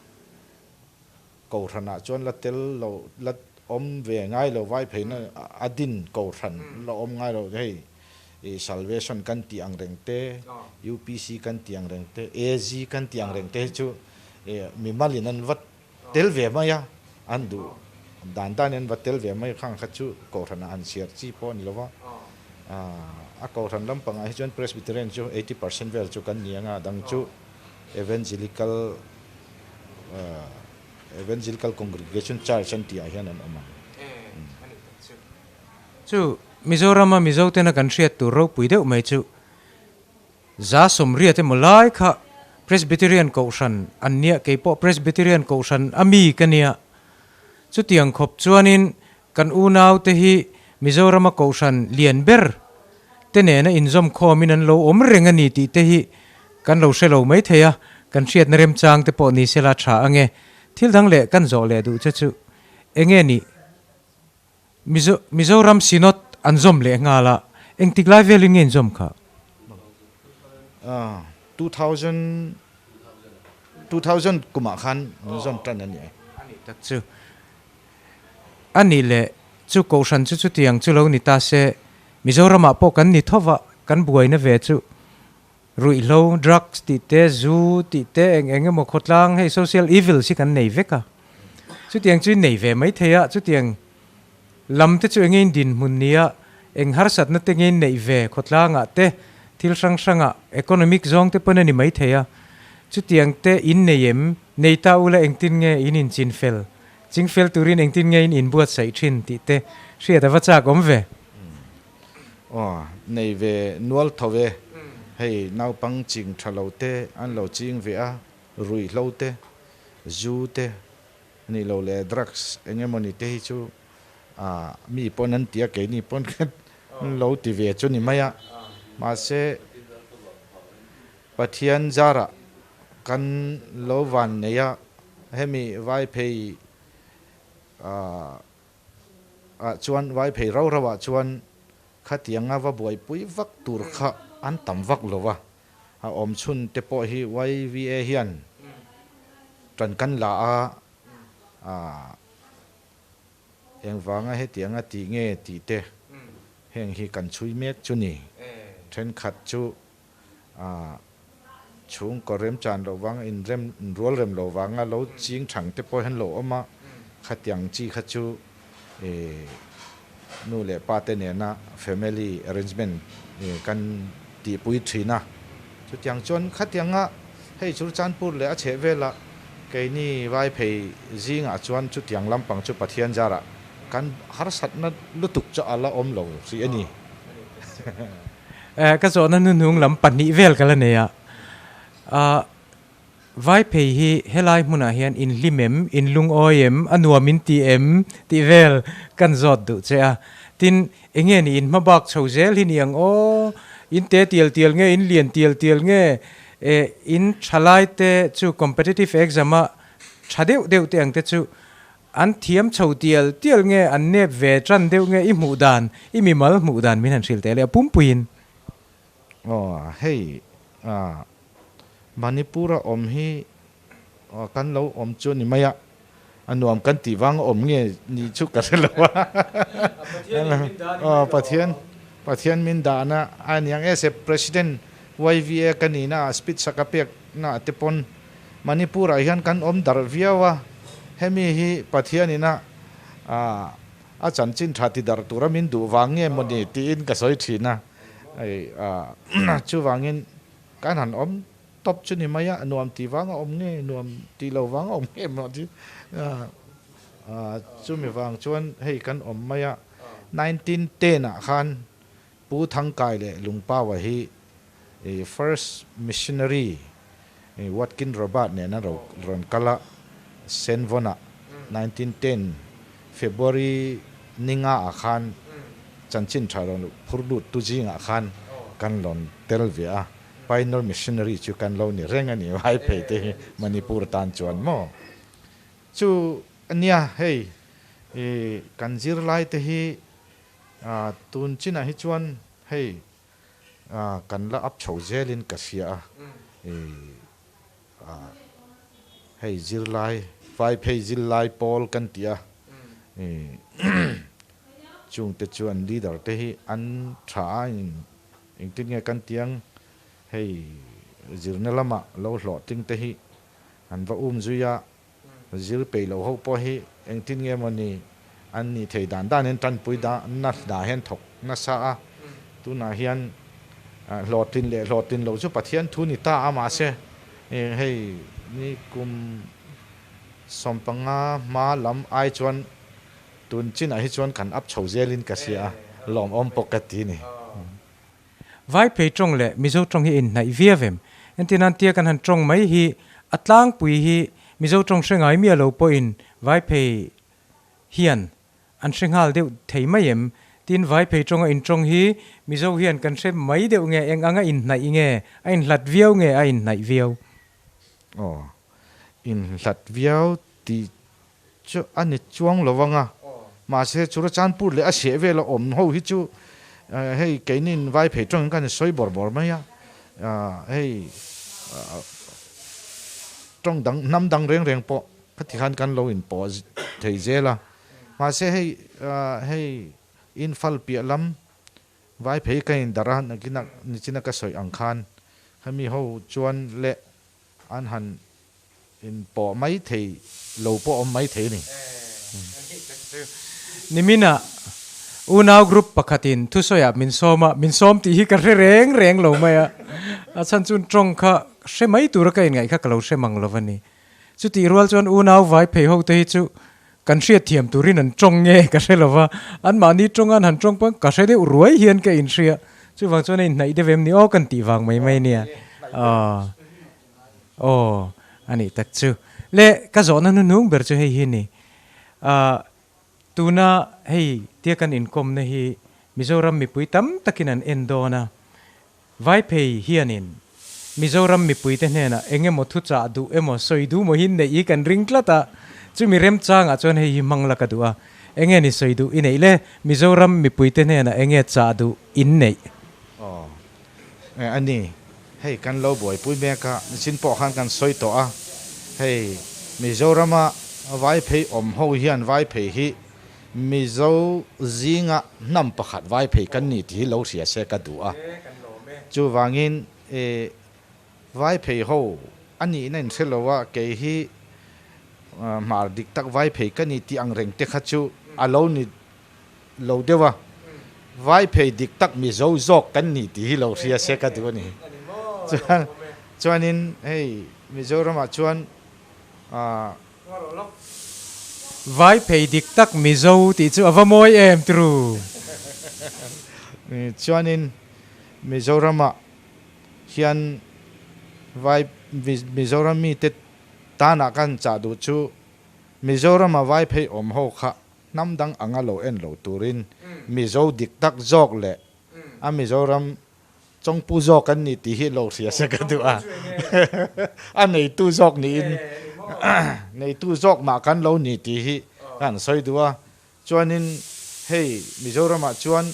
Kohhranah chuan la tel lo, la awm ve ngai lo, vai pheina a din kohhran la awm ngai lo hei i Salvation kan tih ang reng te, UPC kan tih ang reng te, AZ kan tih ang reng te hi chu mimalin an va tel ve mai a, an duh dan danin an va tel ve mai khang kha chu kohhranah han chhiar chi pawh a ni lo va. A kohhran lampangah hi chuan Presbyterian chu 80% vel chu kan ni ang a, dang chu Evangelical Evangelical Congregation Church an tih ah hian an awm ang. Chu Mizorama Mizo tena kan hriat tur ropui deuh mai chu za sawmriat emaw lai kha Presbyterian Kohhran an nia, keipawh Presbyterian Kohhran a mi ka nia. Chutiang khawp chuanin Kan unaute hi Mizorama Kohhran lian ber te nena inzawm khawmin an lo awm reng a ni tih te hi kan lo hre lo mai thei a, kan hriatna remchang te pawh ni sela tha ange. Thil dang leh kan zawh leh duh che chu enge ni? Mizo Mizoram Synod an zawm leh nghal a, engtik lai velin nge inzawm kha? 2000 2000 kumah khan an zawm tan a ni e. A nih tak chu. A nih leh, chu Kohhran chu chutiang chu lo ni ta se, Mizoramah pawh kan ni tho va, kan buaina ve chu ruihhlo, drugs tih te, zu tih te, eng eng emaw khawtlang hei social evils hi kan nei vek a. Chutiang chu in nei ve mai thei a, chutiang lam te chu enge in dinhmun nia, eng harsatna te nge in neih ve khawtlangah te, thil hrang hrangah, economic zawng te pawn a ni mai thei a. Chutiang te in nei em? Nei ta ula engtin nge in inchin fel? Chingfel turin engtin nge in inbuatsaih thin tih te hriat a va chak awm ve. Aw, nei ve nual tho e. Hei naupang ching tha lo te an lo ching ve a, ruihhlo te, zu te, nih lo leh drugs eng emawni te hi chu mi pawn an ti a, keini pawn khan lo ti ve chu ni mai a. Mahse, Pathian zarah kan lo van nei a, hemi Vaiphei ah chuan Vaiphei rau rau ah chuan khatianga va buaipui vak tur kha an tam vak lo a, a awm chhun te pawh hi YVA hian tan kan la a, engvanga hetianga tih nge tih te heng hi kan chhui mek chu ni. Thenkhat chu chhungkaw remchan loh vanga inrem inrual rem loh vanga lo ching thang te pawh hian lo awm a, khatiang chi kha chu nu leh pa te nena family arrangement kan tihpui thin a. Chutiang chuan khatianga hei Churchandpur leh a chheh velah keini Vaiphei zingah chuan chutiang lampang chu Pathian zarah kan harsatna lutuk chu a la awm lo hrih a ni. Ka zawhna hnuhnung lam pahnih vel ka la nei a. Vaiphei hi helai hmunah hian in hlim em, in lungawi em, a nuam in ti em tih vel kan zawt duh che a. Tin, enge ni in hmabak chho zel hi ni ang aw, in te tial tial nge, in lian tial tial nge, in thalai te chu competitive exam a tha deuh deuh te ang te chu An thiam chho tial tial nge an nep ve tan deuh nge i hmuh dan, i mimal hmuh dan min han hrilh teh leh a pumpuiin. Aw hei ah Manipur a awm hi kan lo awm chu ni mai a, a nuam kan tih vang a awm nge ni chu ka hre lo a. Aw Pathian Pathian min dahna a niang e se President YVA ka nihna ah speech sak a pek na te pawn Manipur ah hian kan awm darh viau a, hemi hi Pathian ina a chanchin tha ti darh tura min duh vang nge mawni tiin ka sawi thin a, chuvangin kan han awm tawp chu ni mai a, nuam ti vang a awm nge nuam ti lo vang a awm nge maw ti chumi vang chuan hei kan awm mai a, 1910 ah khan Pu Thangkai leh Lungpaua hi First Missionary Watkin Robert nena rawn kal a, Senvawnah 1910 February ninga ah khan chanchin tha rawn phur lut tu zingah khan kan rawn tel ve a, Pioneer Missionary chu kan lo ni reng a ni vai phei te hi Manipur tan chuan maw? Chu ania hei kan zirlai te hi Tun chinah hi chuan hei kan la up chho zelin ka hria a, hei zirlai, Vaiphei zirlai pawl kan ti a, chungte chuan leader te hi an tha a, engtin nge kan ti ang, hei zirna lama lo hlawhtling te hi an va um zui a, Zir peih loh ho pawh hi engtin nge maw ni an nih thei dan dan in tanpui na hna hian thawk nasa a, tunah hian hlawhtlin leh hlawhtlin loh chu Pathian thu ni ta a mahse hei ni kum 15 hma lam ai chuan tun chinah hi chuan kan up chho zelin ka hria a, lawmawm pawh ka ti ni. Vaiphei tawng leh Mizo tawng hi inhnaih viau em? Entirnan tia kan han tawng mai hi a tlangpui hi Mizo tawng hre ngai miah lo pawhin Vaiphei hian an hre nghal deuh thei mai em? Tin Vaiphei tawnga intawng hi Mizo hian kan hre mai deuh nge eng anga inhnaih nge a inhlat viau nge a inhnaih viau? Aw, inhlat viau tih chu a ni chuang lo vang a, mahse Churachandpur leh a chheh vela awm ho hi chu hei keinin vai phei tawngin kan insawi bawr bawr mai a, hei tawng dang hnam dang reng reng pawh khati khan kan lo inpawh thei zel a, mahse hei hei Imphal piah lam vai phei ka indarh a nakinah nichina ka sawi ang khan hemi ho chuan leh an han In pawh mai thei lo pawh awm mai thei a ni. Niminah unau group pakhatin thusawiah min sawm a, min sawm tih hi ka hre reng reng lo mai a, a chhan chuan tawng kha hre mai tura ka inngaih kha ka lo hre mang lo a ni. Chutih rual chuan unau vai phei ho te hi chu Kan hriat thiam turin an tawng nge ka hre lova, anmahni tawnga an han tawng pawn ka hre deuh ruai hian ka inhria. Chuvang chuan a inhnaih deuh em ni aw kan tih vang mai mai nia. Aw. Aw, a nih tak chu. Le, ka zawhna hnuhnung ber chu hei hi a ni. Ah, tuna hei tia kan inkawmna hi Mizoram mipui tam takin an en dawn a. Vaiphei hianin Mizoram mipuite hnenah eng emaw thuchah duh emaw sawi duh maw hi neih hi kan ring tlat a, chumi remchangah chuan hei hi hmang la ka duh a, eng nge ni sawi duh i neih le? Mizoram mipuite hnenah eng nge chah duh in neih? Aw, a ni, hei kan lo buaipui mek a, nichin pawh khan kan sawi tawh a, hei Mizorama Vaiphei awm ho hian Vaiphei hi Mizo zinga hnam pakhat vai phei kan ni tih hi lo hria se ka duh a. Chuvangin e vai phei ho a nihna in hre lo a, kei hi hmar dik tak vai phei ka ni tih ang reng te kha chu a lo ni lo deuh a. Vai phei dik tak Mizo zawk kan ni tih hi lo hria se ka duh a ni. Chuan chuanin hei Mizoramah chuan Vai phei dik tak Mizo tih chu a va mawi em tru. Chuanin Mizoramah hian vai Mizoram mite tanah kan chah duh chu Mizorama vai phei awm ho kha hnam dang anga lo en lo turin Mizo dik tak zawk leh a Mizoram Chawngpu zawk an ni tih hi lo hria se ka duh a, a neitu zawk niin neitu zawk mah kan lo ni tih hi ka han sawi duh a. Chuanin hei Mizoramah chuan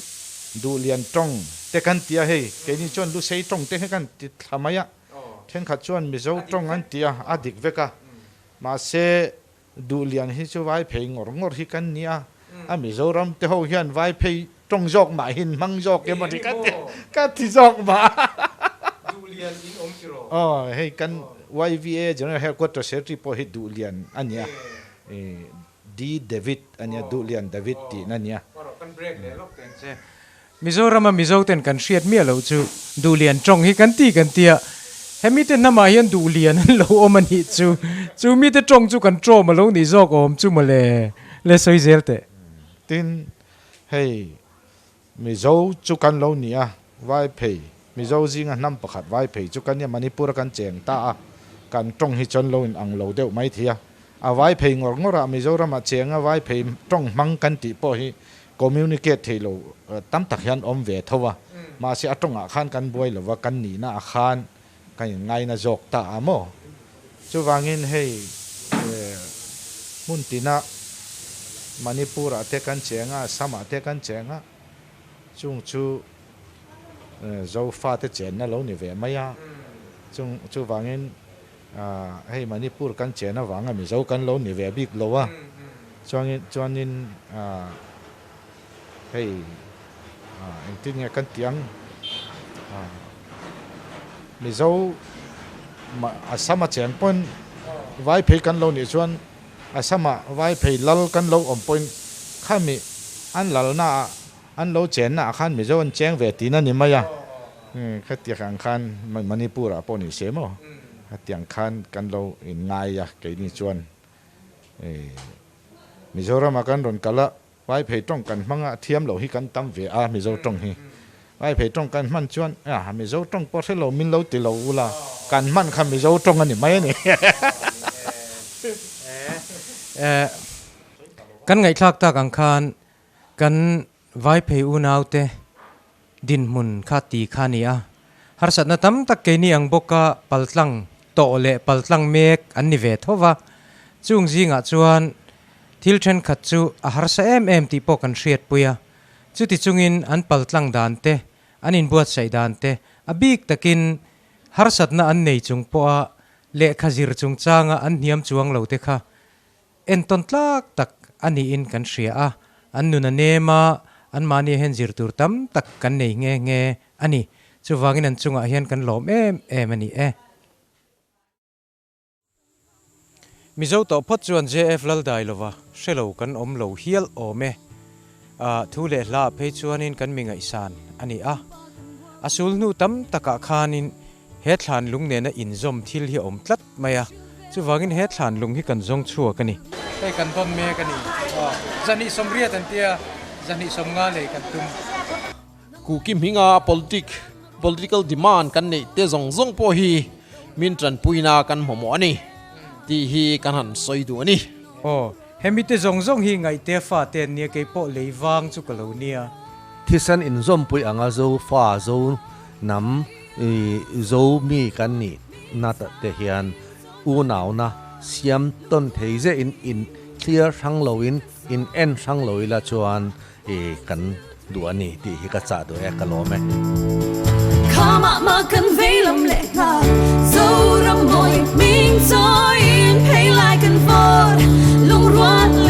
Duhlian tawng te kan ti a, hei keini chuan Lusei tawng te hi kan ti thla mai a, thenkhat chuan Mizo tawng an ti a, a dik vek a. Mahse Duhlian hi chu Vaiphei ngawr ngawr hi kan ni a, a Mizoram te ho hian Vaiphei tawng zawk mah hin hmang zawk emaw ni ka ti ka ti zawk mah. Duhlian in awm ti rawh. Aw hei kan YVA General Headquarter Secretary pawh hi Duhlian a nia, D David a nia, Duhlian David tihna a nia. Kan break leh lawk teng che. Mizorama Mizo ten kan hriat miah loh chu Duhlian tawng hi kan ti kan tia, hemi te hnamah hian Duhlian an lo awm a nih chu, chu mite tawng chu kan tawm a lo nih zawk awm chu mawle, le sawi zel teh. Tin, hei Mizo chu kan lo ni a, Vaiphei, Mizo zinga hnam pakhat Vaiphei chu kan nia, Manipur a kan cheng ta a, kan tawng hi chuan lo in ang lo deuh mai thei a, a Vaiphei ngawr ngawr ah Mizoramah chenga Vaiphei tawng hmang kan tih pawh hi Communicate thei lo tam tak hian awm ve tho a, mahse a tawngah khan kan buai lo va, kan nihna ah khan kan in ngaina zawk ta a maw? Chuvangin hei hmun tina Manipur ah te kan cheng a, Assam ah te kan cheng a, chung chu Zofa te chenna lo ni ve mai a, chung chuvangin hei Manipur kan chen avanga Mizo kan lo ni ve bik lo a, chuangin chuanin hei engtin nge kan tih ang Mizo Assam a cheng pawn vai phei kan lo nih chuan Assam ah vai phei lal kan lo awm pawhin khami an lalna ah An lo chenna ah khan Mizo an cheng ve tihna ni mai a, khatiang ang khan Manipur ah pawh ni se maw, khatiang khan kan lo in ngai a keini chuan Mizoram ah kan rawn kal a, Vaiphei tawng kan hmang a, thiam loh hi kan tam ve a Mizo tawng hi, Vaiphei tawng kan hman chuan a Mizo tawng pawh hre lo min lo ti lo ula, kan hman kha Mizo tawng a ni mai a ni. Kan ngaihthlak tak ang khan Kan Vaiphei unaute dinhmun kha ti kha a ni a, harsatna tam tak keini ang bawka paltlang tawh leh paltlang mek an ni ve tho va, chung zingah chuan thil thenkhat chu a harsa em em tih pawh kan hriatpui a, chuti chungin an paltlang dan te, an inbuatsaih dan te, a bik takin harsatna an nei chung pawha lehkha zir chungchanga an hniam chuang lo te kha Entawn tlak tak a niin kan hria a, an nun a nem a, anmahni hian zir tur tam tak kan nei nghe nghe a ni. Chuvangin an chungah hian kan lawm em em a ni e. Mizo tawh phawt chuan JF Laldailova hre lo kan awm lo hial awm e. A thu leh hla ah phei chuanin kan mi ngaihsan a ni a. A sul hnu tam takah khanin he thlan lung nena inzawm thil hi a awm tlat mai a, chuvangin he thlan lung hi kan zawng chhuak a ni. Hei kan dawn mek a ni. Aw, 280 an tia, 250 lei kan tum. Kuki hminga politic, political demand kan neih te zawng zawng pawh hi min tanpuina kan hmawmawh a ni tih hi kan han sawi duh a ni. Aw, hemi te zawng zawng hi ngaihte fa te an nia, kei pawh lei vang chu ka lo nia. Thisen inzawmpui anga zo fa zo hnam zo mi kan nih na te hian unauna siam tawn thei zeh in in thlir hrang lo in in en hrang lo ila chuan kan duh a ni tih hi ka chah duh e, ka lawm e. Khamah mah kan vei lam leh hna, Zoram mawi hming chawiin phei lai kan vawr lungrual.